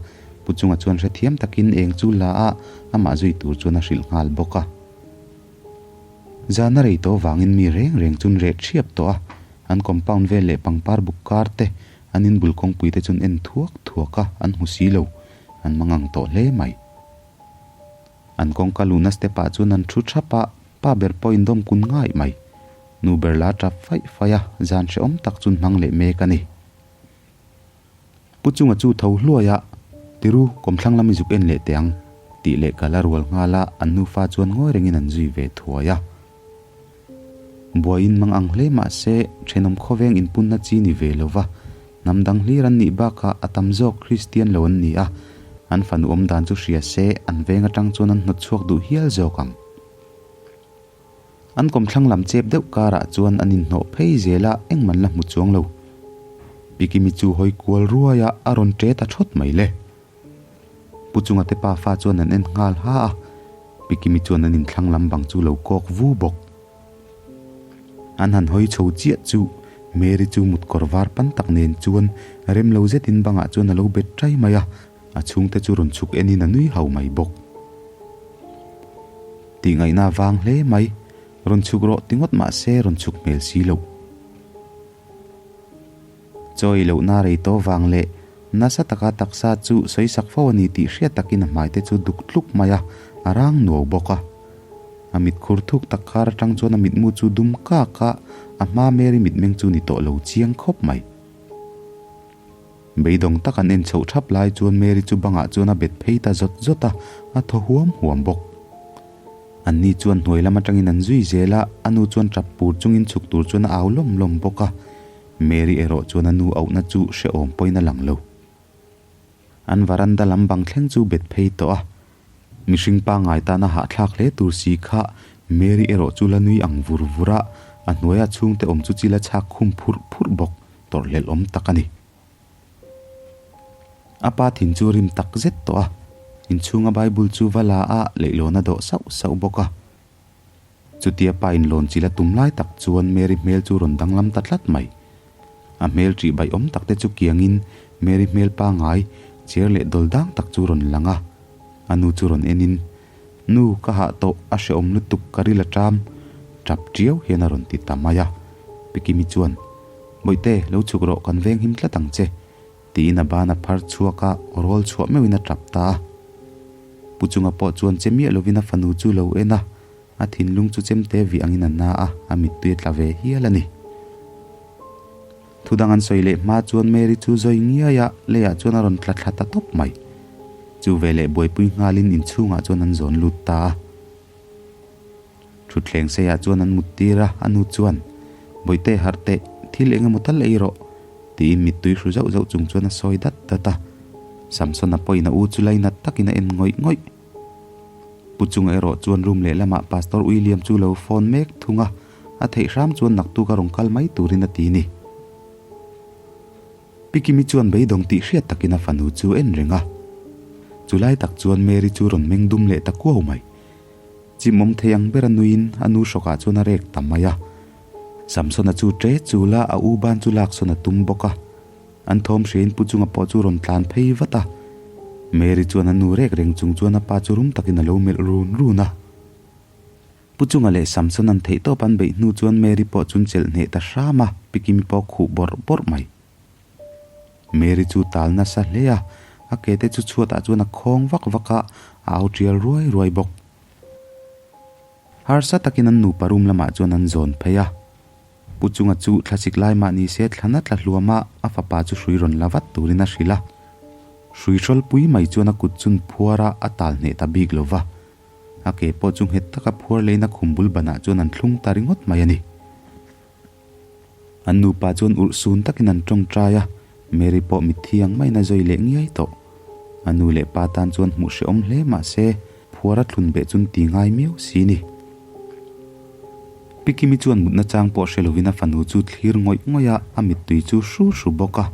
B: Pu Chunga chuan hrethiam takin eng chu la a, amah zui tur chuan a hrilh nghal bawk a. Zan a rei tawh vangin mi reng reng chun reh thiap tawh a, an compound vel leh pangpar buk kar te, an inbul kawngpui te chun en thuak thuak a, an hmu si lo, an mangang tawh hle mai. An kawngka luhna step ah chuan an thu thap a, pa ber pawh indawm kun ngaih mai. Nu ber la tap faih faih a, zan hrehawm tak chun hmang leh mek a ni. Pu Chunga chu tho hluai a, Tiru, kawmthlang lam i zuk en leh teh ang, tih leh ka la rual nghal a, an nufa chuan ngawi rengin an zui ve thuai a. Buaiin mang ang hle mah se, thenawm khawveng inpunna chi ni ve lo va, hnam dang hlir an nih bakah a tam zawk Kristian lo an ni a, an fanu awm dan chu hria se, an veng atang chuan an hnawt chhuak duh hial zawk ang. An kawmthlang lam chep deuh karah chuan an inhnawh phei zel a, engman la hmu chuang lo. Pikimi chu hawi kual ruai a, a rawn ṭe ta ṭhawt mai le. Pu Chunga te pafa chuan an en nghal ha a, Pikimi chuan an inthlang lam bang chu lo kawk vu bawk. An han hawi chho chiah chu Mary chu mutkawr var pan tak nen chuan rem lo zetin bangah chuan a lo bet ṭai mai a, a chhungte chu rawn chhuk enin a nui hau mai bawk. Tih ngaihna a vang hle mai, rawn chhuk rawh ti ngawt mah se rawn chhuk hmel si lo. Chawi lohna rei tawh vang leh nasa taka taksa chu sawi sak fo a ni tih hriat takin a hmai te chu duk tluk mai a, a rang nuau bawk a. A mit khur thuk tak khar atang chuan a mitmu chu dum kak a, a hma Mary mitmeng chu ni tawh lo chiang khawp mai. Beidawng tak an en chhoh thap lai chuan Mary chu bangah chuan a bet phei ta zawt zawt a, a thaw huam huam bawk. Anni chuan hnuai lam atangin an zui zel a, a nu chuan tap pur chungin chhuk tur chuan a au lawm lawm bawk a. Mary erawh chuan a nu auhna chu hrehawm pawhin a lang lo. An varanda lam bang thleng chu bet phei tawh a. Mihring pangngai tana hahthlak hle tur si kha Mary erawh chu la nui ang vur vur a, a hnuaia chhungte awm chu chil a chhak khum phurh phurh bawk, tawrhhlelh awm tak a ni. A pa thin chu rim tak zet tawh a, inchhunga Bible chu va la a leihlawn a dawh sauh sauh bawk a. Chutia pa inlawn chil a tum lai tak chuan Mary hmel chu rawn danglam ta tlat mai. A hmel ṭih baihawm tak te chu kiangin Mary hmel pangai, cher leh dawl dang tak chu rawn lang a. A nu chu rawn enin, Nu, ka hah tawh, a hrehawm lutuk, ka ril a ṭam, ṭap ṭiau hian a rawn ti ta mai a. Pi Kimi chuan, Bawihte, lo chhuk rawh, kan veng him tlat ang che, tiin a ban a phar chhuak a, rawl chhuah meuhin a tap ta a. Pu Chunga pawh chuan che miah lovin a fanu chu lo en a, a thinlung chu chemte vih angin a na a, a mittui a tla ve hial a ni. Thudang an sawi leh hma chuan Mary chu zawi ngiai a, leiah chuan a rawn tla thla ta tawp mai. Chu veleh buaipui nghalin inchhungah chuan an zawn lut ta a. Thutthleng seiah chuan an mut tir a, a nu chuan, Bawihte harh teh, thil eng emaw tal ei rawh. Tiin mittui hru zauh zauh chung chuan a sawi dat dat a. Samsona pawhin a u chu lainat takin a en ngawih ngawih. Pu chunga erawh chuan room lehlamah Pastor William chu lo phone mek thung a, a theih hram chuan naktuk a rawn kal mai turin a ti ni. Pi Kimi chuan beidawng tih hriat takin a fanu chu en reng a. Chulai tak chuan Mary chu rawn meng dum leh ta kuau mai. Chimawm thei ang ber a nuiin a nu hrawkah chuan a rek ta mai a. Samsona chu ṭe chul a, a u ban chu laksawn a tum bawk a. An thawm hriain Pu Chunga pawh chu rawn tlan phei vat a. Mary chuan a nu rek reng chung chuan a pa chu rum takin a lo melh run run a. Pu Chunga leh Samson an theihtawp an beih hnu chuan Mary pawh chun chelh hneh ta hram a, Pi Kimi pawh khuh bawrh bawrh mai. Mary chu tal nasa hle a, a ke te chu chhuatah chuan a khawng vak vak a, a au tial ruai ruai bawk. Harsa takin an nupa room lamah chuan an zawn phei a. Pu Chunga chu thlasik lai mah ni se thlana tla hluam a, a fapa chu hrui rawn la vat turin a hrilh a. Hrui hrawlpui mai chuan a kut chun phuar a, a tal hneh ta bik lo va. A ke pawh chu nghet taka phuar leiin a khum bul banah chuan an thlung ta ringawt mai a ni. An nupa chuan urh sun takin an tawngtai a, Mary pawh mitthi ang maiin a zawi leh ngiai tawh. A nu leh pa tan chuan hmuh hrehawm hle mah se, phuar a thlun beh chun ti ngai miau si ni. Pi Kimi chuan mutna chang pawh hre lovin a fanu chu thlir ngawih ngawih a, a mittui chu hru hru bawk a.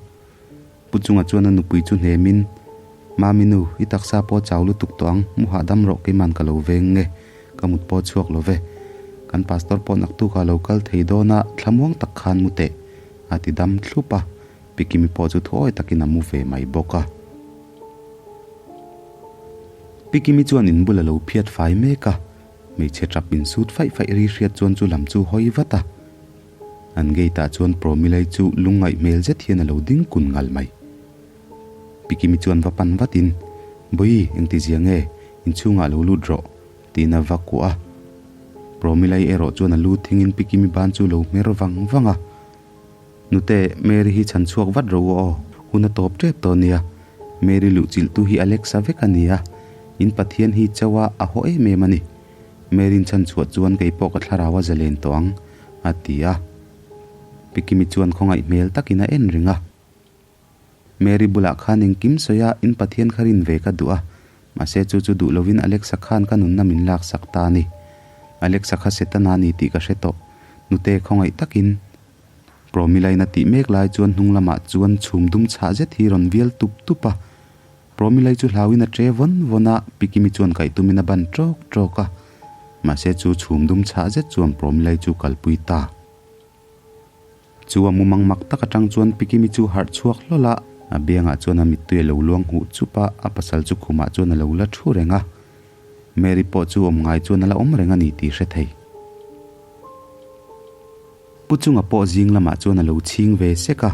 B: Pu chunga chuan a nupui chu hnemin, Mami nu, i taksa pawh chau lutuk tawh ang, mu hahdam rawh keiman ka lo veng nge, ka mut pawh chhuak lo ve. Kan pastor pawh naktukah lo kal thei dawn a, thlamuang tak khan mu teh, a ti dam thlup a, Pi Kimi pawh chu thuawi takin a mu ve mai bawk a. Pi Kimi chuan in bul a lo phiat fai mek a, hmeichhe tap insut faih faih ri hriat chuan chu lam chu hawi vat a. An gate ah chuan Promilai chu lungngaih hmel zet hian a lo ding kun ngal mai. Pi Kimi chuan va pan vatin, Bawi, engti zia nge? Inchhungah lo lut rawh, tiin a va kuah a. Promilai erawh chuan a lu thingin Pi Kimi ban chu lo hmer vang vang a. Nute, Mary hi chhan chhuak vat rawh u aw, hun a tawp tep tawh nia. Mary luhchilhtu hi Alexa vek a ni a, in Pathian hi chauha a haw em em a ni. Mary-in chhan chhuah chuan kei pawh ka thlarau a zalen tawh ang, a ti a. Pi Kimi chuan khawngaih hmel takin a en reng a. Mary bulah khan engkim sawi a, in Pathian kha rin ve ka duh a, mahse chu chu duh lovin Alexa khan ka nunna min laksak ta a ni. Alexa kha Setana a ni tih ka hre tawh, nute khawngaih takin. Promilain a tih mek lai chuan hnung lamah chuan chhum dum chhah zet hi rawn vial tup tup a. Promilai chu hlauin a ṭe vawn vawn a, Pi Kimi chuan kaih tumin a ban ṭawk ṭawk a. Mahse chu chhum dum chhah zet chuan Promilai chu kalpui ta. Chu a mumang mak tak aṭang chuan Pi Kimi chu harh chhuak hlawl a, a biangah chuan a mittui a lo luang huh chup a, a pasal chu khumah chuan a lo la ṭhu reng a. Mary pawh chu awm ngai chuan a la awm reng a ni tih hre thei. Pu chunga pawh zing lamah chuan a lo chhing ve sek a,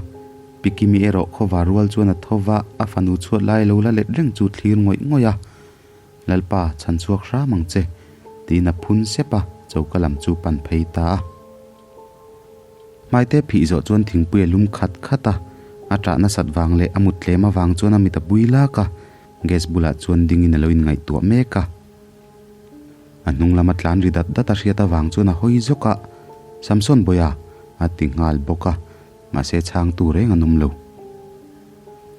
B: Pi Kimi erawh khawvar rual chuan a tho va, a fanu chhuat lai lo la let reng chu thlir ngawih ngawih a, Lalpa, chhan chhuak hram ang che, tiin a phun sep a, choka lam chu pan phei ta a. Hmaite phih zawh chuan thingpui a lum khat khat a, a ṭah nasat vang leh a mut tlem avang chuan a mit a bui lak a, gas bulah chuan dingin a lo inngaihtuah mek a. A hnung lama tlan ri dat dat a hriat avang chuan a hawi zawk a, Samson Bawia a ti nghal bawk a, mahse chhangtu reng an awm lo.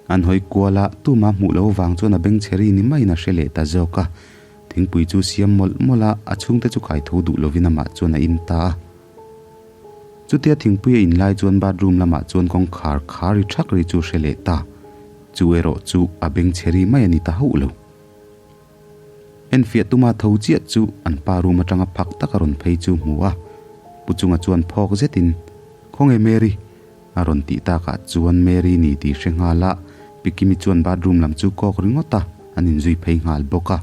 B: An hawi kual a, tuma hmuh loh avang chuan a bengchhe ri ni maiin a hre leh ta zawk a, thingpui chu siam mawlh mawlh a, a chhungte chu kai tho duh lovin amah chuan a in ta a. Chutia thingpui a in lai chuan bathroom lamah chuan kawngkhar khar ri thak ri chu a hre leh ta, chu erawh chu a bengchhe ri mai a ni ta hauh lo. Enfiah tuma tho chiah chu an pa room atanga phak taka rawn phei chu hmu a, Pu Chunga chuan phawk zetin, Khawnge Mary? a rawn tih takah chuan Mary ni tih hre nghal a, Pi Kimi chuan bathroom lam chu kawk ringawt a, an inzui phei nghal bawk a.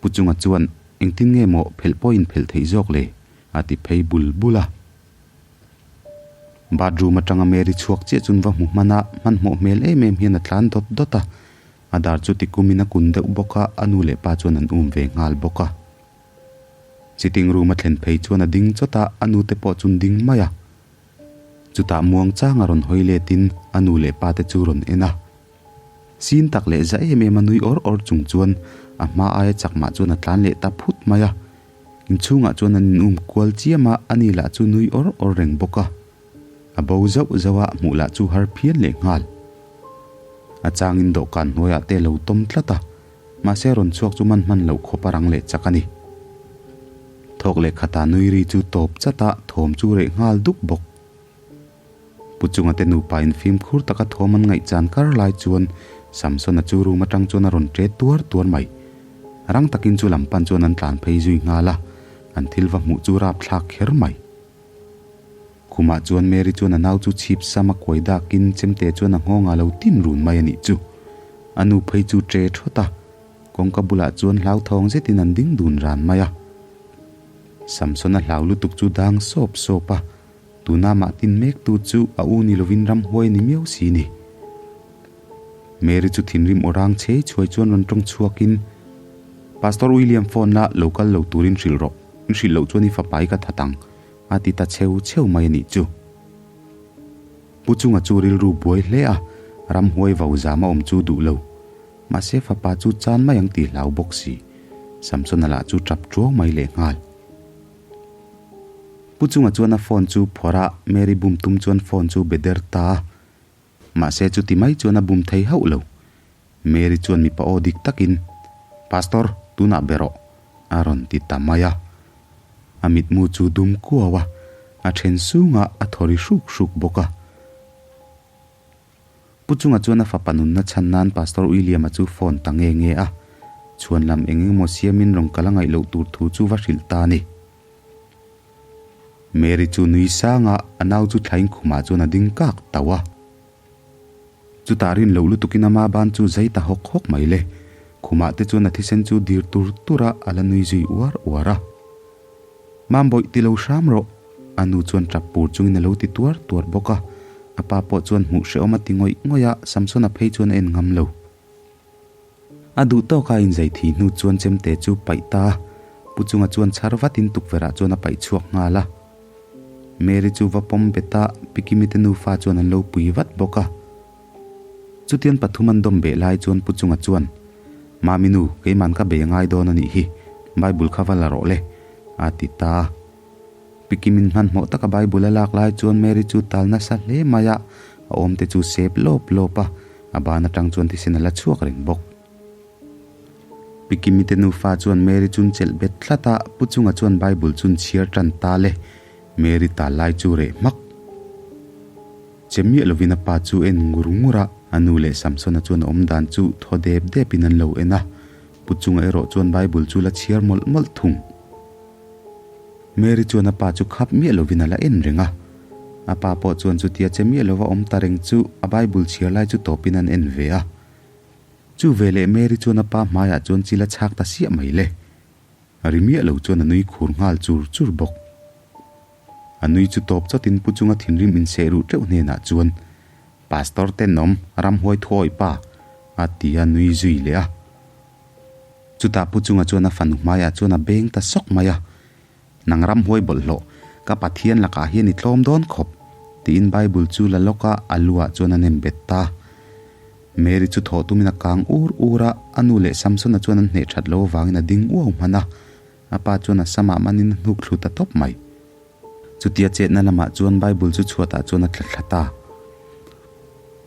B: Pu Chunga chuan, Engtin nge maw phelh pawh inphelh theih zawk le? a ti phei bul bul a. Bathroom atanga Mary chhuak chiah chun va hmu hman a, hmanhmawh hmel em em hian a tlan dawt dawt a. A dar chu tikumin a kun deuh bawk a, a nu leh pa chuan an um ve nghal bawk a. Sitting room a thlen phei chuan a ding chawt a, a nu te pawh chun ding mai a. Chutah muang chang a rawn hawi letin a nu leh pa te chu rawn en a. Sin tak leh za em em a nui awr awr chung chuan a hma aia chak mah chuan a tlan leh ta phut mai a. Inchhungah chuan an in um kual chiam a, ani lah chu nui awr awr reng bawk a. A bo zauh zauh a, hmuh lah chu har phian leh nghal. A changin dawhkan hnuaiah te lo tawm tlat a, mahse rawn chhuak chu man hman loh khawp a rang leh chak a ni. Thawk leh khata nui ri chu tawp chat a, thawm chu reh nghal duk bawk. Pu chunga te nupa in fimkhur taka thawm an ngaihchan kar lai chuan Samsona chu room atang chuan a rawn ṭe tuar tuar mai. Rang takin chu lam pan chuan an tlan phei zui nghal a, an thil va hmuh chu rapthlak kher mai. Khumah chuan Mary chuan a nau chu chhip sam a kuai dakin chemte chuan a nghawng a lo tin run mai a nih chu. A nu phei chu ṭe ṭhawt a, kawngka bulah chuan hlauthawng zetin an ding dun ran mai a. Samsona hlau lutuk chu dang sawp sawp a. Tuna mah tin mek tu chu a u ni lovin ramhuai ni miau si ni. Mary chu thinrim aw rang chhei chhuai chuan rawn tawng chhuakin, Pastor William phone la lo kal lo turin hrilh rawh, in hrilh loh chuan i fapa i ka that ang, a ti ta cheu cheu mai a nih chu. Pu chunga chu rilru buai hle a, ramhuai vau zam a awm chu duh lo. Mahse fapa chu chan mai ang tih hlau bawk si. Samsona lah chu tap tuau mai lehnghal. Pu chunga chuan a phone chu phawrh a, Mary bum tum chuan phone chu be der ta a. Mahse chuti mai chuan a bum thei hauh lo. Mary chuan mipa aw dik takin, Pastor, tunah be rawh, a rawn ti ta mai a. A mitmu chu dum kuau a, a then sungah a thaw ri hruk hruk bawk a. Pu chunga chuan a fapa nunna chhan nan Pastor William-a chu phone ta nge nge a, chhuan lam eng engemaw siamin rawn kal a ngaih loh tur thu chu va hrilh ta a ni. Mary chu nui sanga a nau chu thlain khumah chuan a ding kak tauh a. Chutah rin loh lutukin ama ban chu zai ta hawk hawk mai le. Khumah te chuan a thisen chu dir tur tur a, a la nui zui uar uar a. Mambawi ti lo hram rawh, a nu chuan tap pur chungin a lo ti tuar tuar bawk a. A pa pawh chuan hmuh hrehawm a ti ngawih ngawih a, Samsona phei chuan a en ngam lo. A duh tawk a inzai thi hnu chuan chemte chu paih ta a, Pu chunga chuan chhar vatin tukverh ah chuan a paih chhuak nghal a. Mary chu va pawm bet a, Pi Kimi te nufa chuan an lo pui vat bawk a. Chutian pathum an dawm beh lai chuan Pu chunga chuan, Mami nu, keiman ka bei a ngai dawn a nih hi, Bible kha va la rawh le, a ti ta a. Pi Kimin hmanhmawh taka Bible a lak lai chuan Mary chu tal nasa hle mai a, a awmte chu sep lawp lawp a, a ban atang chuan thisen a la chhuak reng bawk. Pi Kimi te nufa chuan Mary chun chelh bet tlat a, Pu Chunga chuan Bible chun chhiar tan ta le, Mary tal lai chu reh hmak. Che miah lovin a pa chu en ngur ngur a, a nu leh Samsona chuan a awm dan chu thaw dep depin an lo en a, Pu Chunga erawh chuan Bible chu la chhiar mawlh mawlh thung. Mary chuan a pa chu khap miah lovin a la en reng a. A pa pawh chuan chutia che miah lova awm ta reng chu a Bible chhiar lai chu tawpin an en ve a. Chu veleh Mary chuan a pa hmaiah chuan chil a chhak ta siah mai le. Ri miah lo chuan a nui khur nghal chur chur bawk. A nui chu tawp chawtin pu chunga thinrim inseh ruh teuh hnenah chuan, Pastor tenawm, ramhuai thuawi pa, a ti a nui zui leh a. Chutah Pu Chunga chuan a fanu hmaiah chuan a beng ta sawk mai a, Nang ramhuai bawlhhlawh, ka Pathian lakah hian i tlawm dawn khawp, tiin Bible chu la lawk a, a luah chuan a nem bet ta. Mary chu thawh tumin a kang ur ur a, a nu leh Samsona chuan an hneh that lo avangin a ding uau hman a, a pa chuan a samah manin a hnuk thlu ta tawp mai. Chutia chetna lamah chuan Bible chu chhuatah chuan a tla thla ta.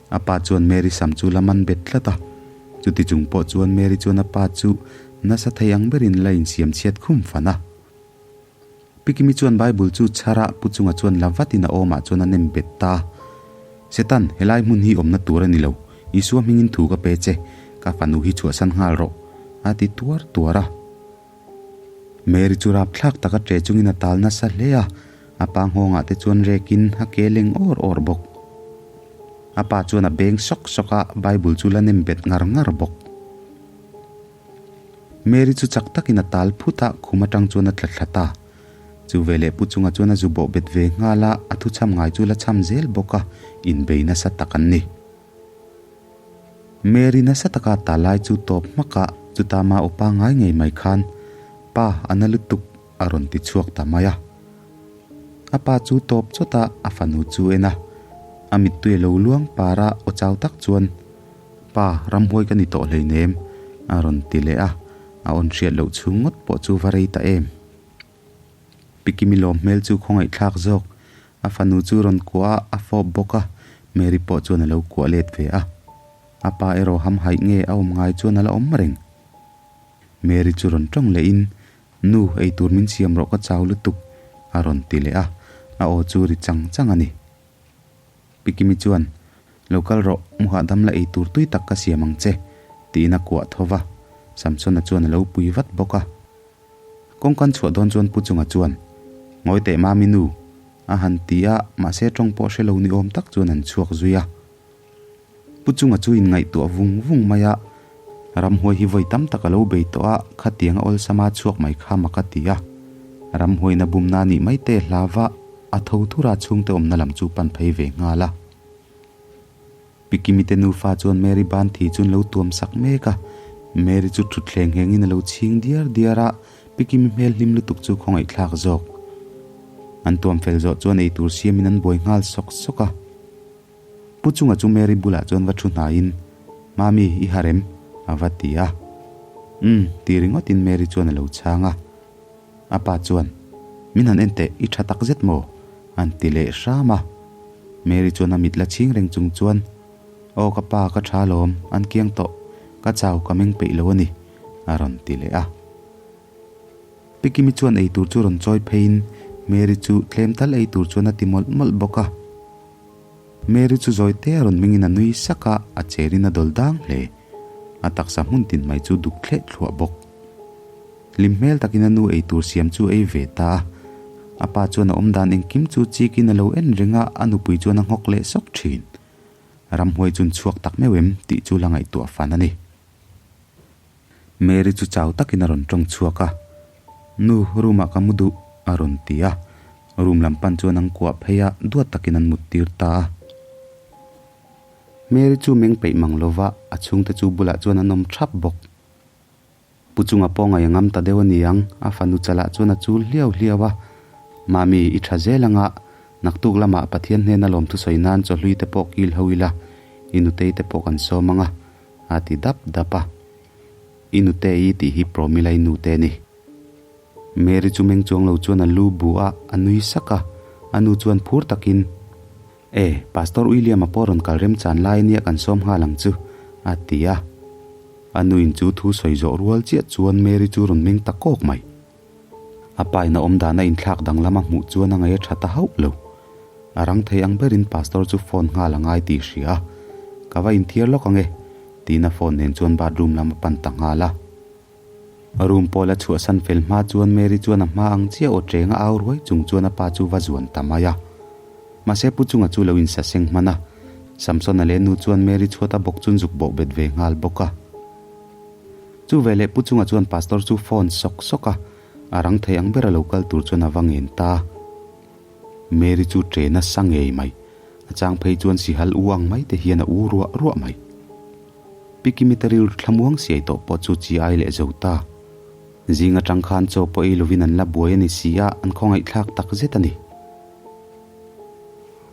B: A pa chuan Mary sam chu la man bet tlat a, chuti chung pawh chuan Mary chuan a pa chu nasa thei ang berin la insiam chhiat khum fan a. Pi Kimi chuan Bible chu chhar a, pu chunga chuan la vatin a awmah chuan a nem bet ta. Setan, helai hmun hi awmna tur a ni lo, Isua hmingin thu ka pe che, ka fanu hi chhuahsan nghal rawh, a ti tuar tuar a. Mary chu rapthlak taka ṭe chungin a tal nasa hle a, a pa nghawngah te chuan rekin a ke leng awr awr bawk. A pa chuan a beng sawk sawk a, Bible chu la nem bet ngar ngar bawk. Mary chu chak takin a tal phut a, khum atang chuan a tla thla ta. Chu veleh pu chunga chuan a zu bawh bet ve nghal a, a thuchham ngai chu la chham zel bawk a, inbei nasa tak an ni. Mary nasa taka ta lai chu tawp hmak a, chuta ma upa ngai ngei mai khan, Pa, a na lutuk, a rawn ti chhuak ta mai a. A pa chu tawp chawt a, a fanu chu en a. A mittui a lo luang par a, aw chau tak chuan, Pa, ramhuai ka ni tawh hleinem, a rawn ti leh a, a awn hriat loh chhung ngawt pawh chu va rei ta em. Pikimi lawm hmel chu khawngaihthlak zawk. A fanu chu rawn kuah a, a fawp bawk a, Mary pawh chuan a lo kuah let ve a. A pa erawh hamhaih nge a awm ngai chuan a la awm reng. Mary chu rawn tawng lehin, Nu, eitur min siam rawh ka chau lutuk, a rawn ti leh a, a aw chu ri chang chang a ni. Pi Kimi chuan, Lo kal rawh, mu hahdam la eitur tui tak ka siam ang che, tiin a kuah tho va. Samsona chuan a lo pui vat bawk a. Kawngkan chhuah dawn chuan Pu Chunga chuan, Ngawi teh Mami nu, a han ti a, mahse tawng pawh hre lo ni awm tak chuan an chhuak zui a. Pu Chunga chu inngaihtuah vung vung mai a, Ramhuai hi vawi tam tak a lo bei tawh a, khatiang a awlsama chhuak mai kha mak a ti a. Ramhuaina bumna nih mai te hlava a tho thura chhungte awmna lam chu pan phei ve nghal a. Pi Kimi te nufa chuan Mary ban thi chu an lo tuam sak mek a, Mary chu thutthleng nghengin a lo chhing diar diar a, Pi Kimi hmel hlim lutuk chu khawngaihthlak zawk. An tuam fel zawh chuan eitur siamin an buai nghal sawk sawk a. Pu Chunga chu Mary bulah chuan va thu hnaiin, Mami, i harh em? a va ti a. Umm, ti ringawtin Mary chuan a lo chhang a. A pa chuan, Min han en teh, i tha tak zet maw? an ti leh hram a. Mary chuan a mit la chhing reng chung chuan, Aw ka pa, ka tha alawm, an kiang tawh, ka chau, ka meng peih lo a ni, a rawn ti leh a. Pi Kimi chuan ei tur chu rawn chawi pheiin Mary chu tlem tal ei tur chuan a ti mawlh mawlh bawk a. Mary chu zawi te a rawn mengin a nui sak a, a cherin a dawl dang hle. A taksa hmun tin mai chu duk thleh thluah bawk. Hlim hmel takin a nu ei tur siam chu ei ve ta a. A pa chuan a awm dan engkim chu chikin a lo en reng a, a nupui chuan a nghawk leh sawk thin. Ramhuai chun chhuak tak meuh em tih chu la ngaihtuah fan a ni. Mary chu chau takin a rawn tawng chhuak a, Nu, room ah ka mu duh, a rawn ti a. Room lam pan chuan an kuah phei a, duat takin an mut tir ta a. Mary chu meng peih mang lo va, a chhungte chu bulah chuan an awm thap bawk. Pu chunga pawh ngaih a ngam ta deuh a ni ang, a fanu chalah chuan a chul hliau hliau a. Mami, i tha zel anga, naktuk lamah Pathian hnena lawmthusawi nan chawhlui te pawh kil ho ila, i nutei te pawh kan sawm anga. A ti dap dap a. I nute i tih hi Promila i nute a ni. Mary chu meng chuang lo chuan a lu bu a, a nui sak a. A nu chuan phur takin, E, Pastor William-a pawh rawn kal remchan lai ania kan sawm nghal ang chu, a ti a. A nuin chu thu sawi zawh rual chiah chuan Mary chu rawn meng ta kawk mai. A paina awm dana inthlak danglam a hmuh chuan a ngaih a tha ta hauh lo. A rang thei ang berin pastor chu phone nghal a ngai tih hria a, Ka va inthiar lawk ang e, tiin a phone nen chuan bathroom lam a pan ta nghal a. Room pawl a chhuahsan fel hma chuan Mary chuan a hma ang chiah aw ṭeng a au ruai chung chuan a pa chu va zuan ta mai a. Mahse Pu Chunga chu lo insaseng hman a, Samsona leh nu chuan Mary chhuat a bawk chun zuk bawh bet ve nghal bawk a. Chu veleh Pu Chunga chuan Pastor chu phone sawk sawk a, a rang thei ang ber a lo kal tur chuan a va ngen ta. Mary chu ṭe nasa ngei mai, a chang phei chuan sihal u ang mai te hian a u ruah ruah mai. Pi Kimi te rilru thlamuang siai tawh pawh chu chi ai leh zo ta. Zing atang khan chaw pawh ei lovin an la buai a ni si a, an khawngaihthlak tak zet a ni.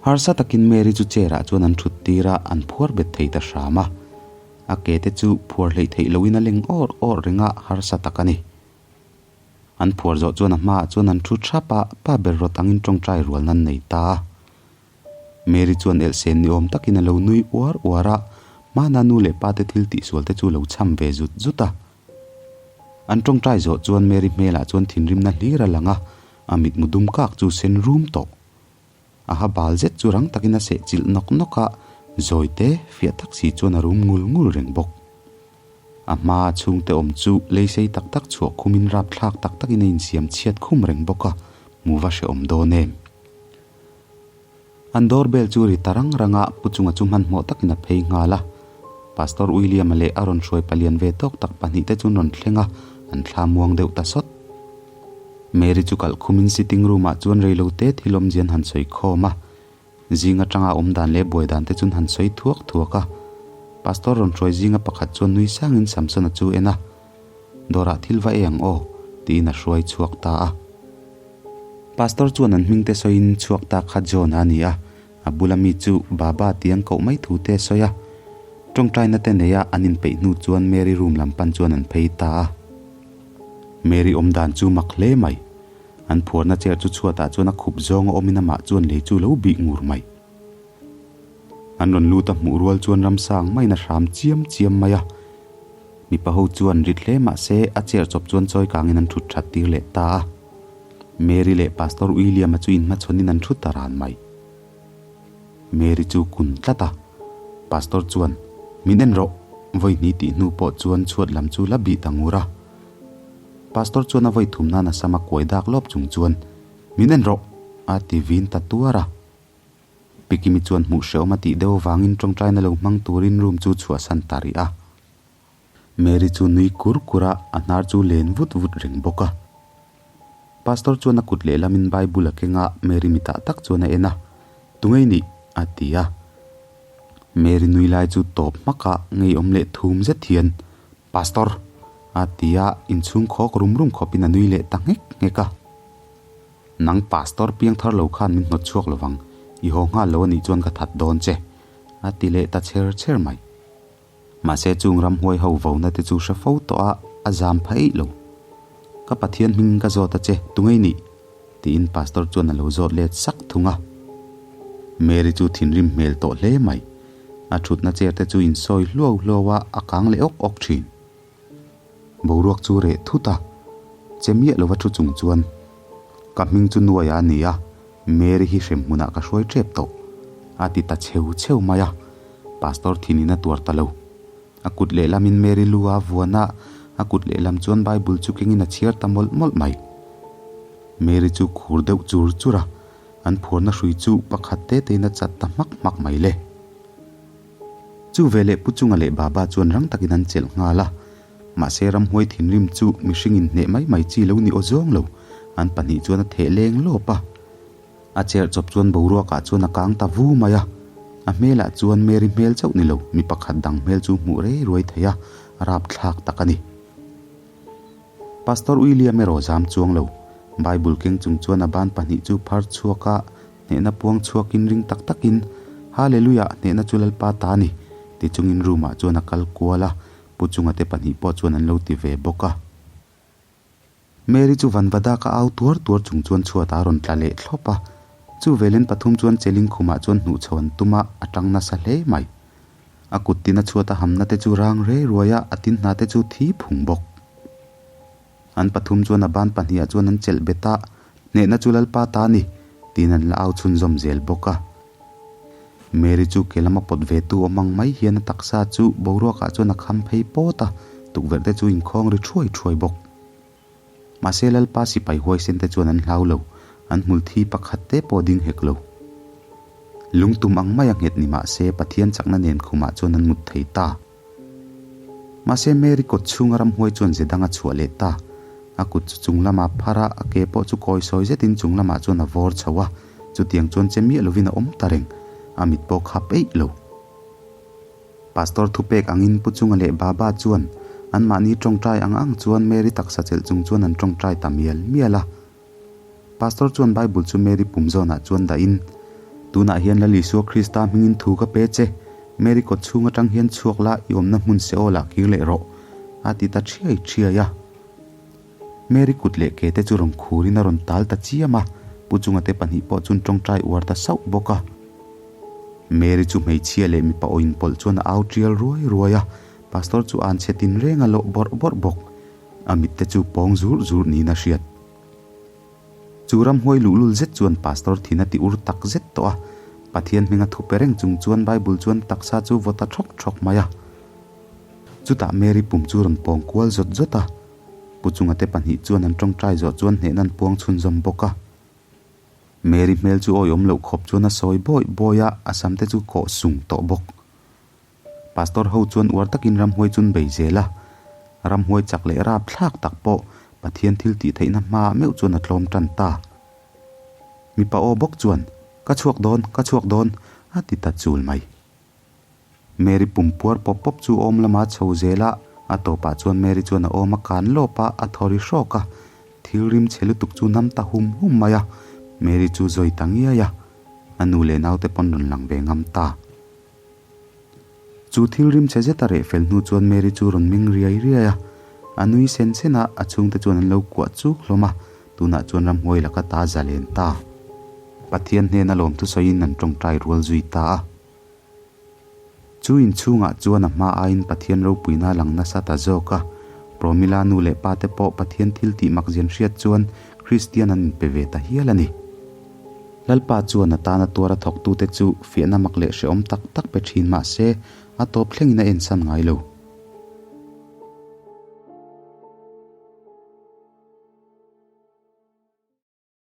B: Harsa takin Mary chu chair ah chuan an thut tir a, an phuar bet thei ta hram a. A ke te chu phuar hleih theih loin a leng awr awr reng a, harsa tak a ni. An phuar zawh chuan a hmaah chuan an thu thap a, pa ber rawt angin tawngtai rual nan nei ta a. Mary chuan elhsen ni awm takin a lo nui uar uar a, hmana nu leh pa te thil tihsual te chu lo cham ve zut zut a. An tawngtai zawh chuan Mary hmelah chuan thinrimna hlir a lang a, a mitmu dum kak chu sen rum tawh. A ha bal zet chu rang takin a seh chilh nawk nawk a, zawi te fiah tak si chuan a rum ngul ngul reng bawk. A hmaa chhungte awm chu lei sei tak tak chhuah khumin rapthlak tak takin a insiam chhiat khum reng bawk a, hmu va hrehawm dawn em. An door bell chu ri ta rang rang a, Pu Chunga chu hmanhmawh takin a phei nghal a. Pastor William-a leh a rawn hruai palian ve tawk tak pahnihte chu an rawn thleng a, an thla muang deuh ta sawt. Mary chu kalh khumin sitting room ah chuan reilo te thil awmzian han sawi khawm a, zing atanga awm dan leh buai dan te chun han sawi thuak thuak a. Pastor rawn hruai zinga pakhat chuan nui sangin Samsona chu en a, Dawrah thil va ei ang aw, tiin a hruai chhuak ta a. Pastor chuan an hming te sawiin chhuak ta kha John a ni a, a bula mi chu Baba tih an koh mai thu te a sawi a. Tawngtaina te neia an inpeih hnu chuan Mary room lam pan chuan an phei ta a. Mary awm dan chu mak hle mai. An phuarna chair chu chhuatah chuan a khup zawnga awmin amah chuan lei chu lo bih ngur mai. An rawn lut a hmuh rual chuan ramsa ang maiin a hram chiam chiam mai a. Mipa ho chuan rit hle mah se a chair chawp chuan chawi kangin an thut that tir leh ta a. Mary leh Pastor William-a chu inhmachhawnin an thu ta ran mai. Mary chu kun tlat a, Pastor chuan, Min en rawh! Vawi hnih tih hnu pawh chuan chhuat lam chu la bih ta ngur a. Pastor chuan a vawi thum nan a sam a kuai dak lawp chung chuan, Min en rawh! a ti vin ta tuar a. Pikimi chuan hmuh hrehawm a tih deuh avangin tawngtaina lo hmang turin room chu chhuahsan ta rih a. Mary chu nui kur kur a, a hnar chu len vut vut reng bawk a. Pastor chuan a kut lehlamin Bible a keng a, Mary mitah tak chuan a en a, Tungei nih? a ti a. Mary nui lai chu tawp hmak a, ngeiawm leh thum zet hian, Pastor! a ti a, inchhung khawk rum rum khawpin a nui leh ta nghek nghek a. Nang Pastor piangthar lo khan min hnawt chhuak lovang, i haw nghal lo anih chuan ka that dawn che, a ti leh ta chher chher mai. Mahse chung ramhuai ho vona te chu hre fo tawh a, a zam pha eih lo. Ka Pathian hming ka zawt a che, tungei nih? tiin Pastor chuan a lo zawt let sak thung a. Mary chu thinrim hmel tawh hle mai. A thutna chair te chu insawi hluau hluau a, a kang leh awk awk thin. Boruak chu reh thut a, che miah lova thu chung chuan, Ka hming chu Nuaia a ni a, Mary hi hrem hmunah ka hruai tep tawh, a ti ta cheu cheu mai a. Pastor thinin a tuar ta lo. A kut lehlamin Mary lu a vuan a, a kut lehlam chuan Bible chu kengin a chhiar ta mawlh mawlh mai. Mary chu khur deuh chur chur a, an phuarna hrui chu pakhat te tein a chat ta hmak hmak mai le. Chu veleh Pu Chunga leh Baba chuan rang takin an chelh nghal a, mahse ramhuai thinrim chu mihring inhneh mai mai chi lo ni aw zawng lo, an pahnih chuan a theh leng lawp a. A cherh chawp chuan boruakah chuan a kang ta vu mai a, a hmelah chuan Mary hmel chauh ni lo, mi pakhat dang hmel chu hmuh rei ruai thei a, rapthlak tak a ni. Pastor William erawh zam chuang lo, Bible keng chung chuan a ban pahnih chu phar chhuak a, hnehna puang chhuakin ring tak takin, Hallelujah, hnehna chu Lalpa ta a ni, ti chungin room ah chuan a kal kual a, Pu Chunga te pahnih pawh chuan an lo ti ve bawk a. Mary chu vanvadaka au tuar tuar chung chuan chhuat a rawn tla leh thlawp a, chu velin pathum chuan chelling khumah chuan hnuh chho an tum a, a tang nasa hle mai. A kut tin a chhuat a hamna te chu rang rei ruai a, a tin hna te chu thi phung bawk. An pathum chuan a ban pahnih ah chuan an chelh bet a, Hnehna chu Lalpa ta a ni, tiin an la au chhunzawm zel bawk a. Mary chu ke lama pawt ve tu awm ang mai hian a taksa chu boruakah chuan a kham phei pawt a, tukverh te chu inkhawng ri thuai thuai bawk. Mahse Lalpa sipai huaisen te chuan an hlau lo, an hmul thi pakhat te pawh ding hek lo. Lungtum ang maia nghet ni mah se Pathian chakna nen khumah chuan an mut thei ta. Mahse Mary kawt chhunga ramhuai chuan ze dang a chhuah leh ta. A kut chu chung lamah phar a, a ke pawh chu kawi sawi zetin chung lamah chuan a vawr chho a, chutiang chuan che miah lovin a awm ta reng, a mit pawh khap eih lo. Pastor thupek angin Pu Chunga leh Baba chuan anmahni tawngtai ang ang chuan Mary taksa chelh chung chuan an tawngtai ta mial mial a. Pastor chuan Bible chu Mary pum zawnah chuan dahin, Tunah hian Lal Isua Krista hmingin thu ka pe che, Mary kawt chhung atang hian chhuak la, i awmna hmun Seol ah kir leh rawh, a ti ta thiai thiai a. Mary kut leh ke te chu rawn khurin a rawn tal ta chiam a, Pu Chunga te pahnih pawh chuan tawngtai uar ta sauh bawk a. Mary chu hmeichhia leh mipa aw inpawlh chuan a au tial ruai ruai a, Pastor chu an chhe tin reng a lawh bawrh bawrh bawk. A mit te chu pawng zur zur niin a hriat. Chu ramhuai luhlul zet chuan Pastor thin a ti ur tak zet tawh a, Pathian hminga thu pe reng chung chuan Bible chuan taksa chu vaw ta thawk thawk mai a. Chutah Mary pum chu rawn pawng kual zawt zawt a, Pu Chunga te pahnih chuan an tawngtai zawh chuan hnehna an puang chhunzawm bawk a. Mary hmel chu awihawm loh khawp chuan a sawi bawi bawi a, a sam te chu kawh sung tawh bawk. Pastor ho chuan uar takin ramhuai chun bei zel a, ramhuai chak leh rap thlak tak pawh Pathian thil tih theihna hmaah meuh chuan a tlawm tan ta. Mipa aw bawk chuan, Ka chhuak dawn, ka chhuak dawn, a ti ta chul mai. Mary pum puar pawp pawp chu awm lama chho zel a, a tawpah chuan Mary chuan a awm a kan lawp a, a thaw ri hrawk a. Thil rim chhe lutuk chu nam ta hum hum mai a, Mary chu zawi ta ngiai a, a nu leh naute pawn rawn lang ve ngam ta. Chu thil rim chhe zet a reh fel hnu chuan Mary chu rawn meng riai riai a, a nui sen sen a, a chhungte chuan an lo kuah chuk hlawm a. Tunah chuan ramhuai laka ta zalen ta. Pathian hnena lawmthu sawiin an tawngtai rual zui ta a. Chu inchhungah chuan a hma aiin Pathian ropuina a lang nasa ta zawk a. Promila nu leh pa te pawh Pathian thil tih mak zian hriat chuan Kristian an inpe ve ta hial a ni. Lalpa chuan a tana tuara thawktute chu fiahna mak leh hrehawm tak tak pe thin mah se, a tawp thlengin a ensan ngai lo.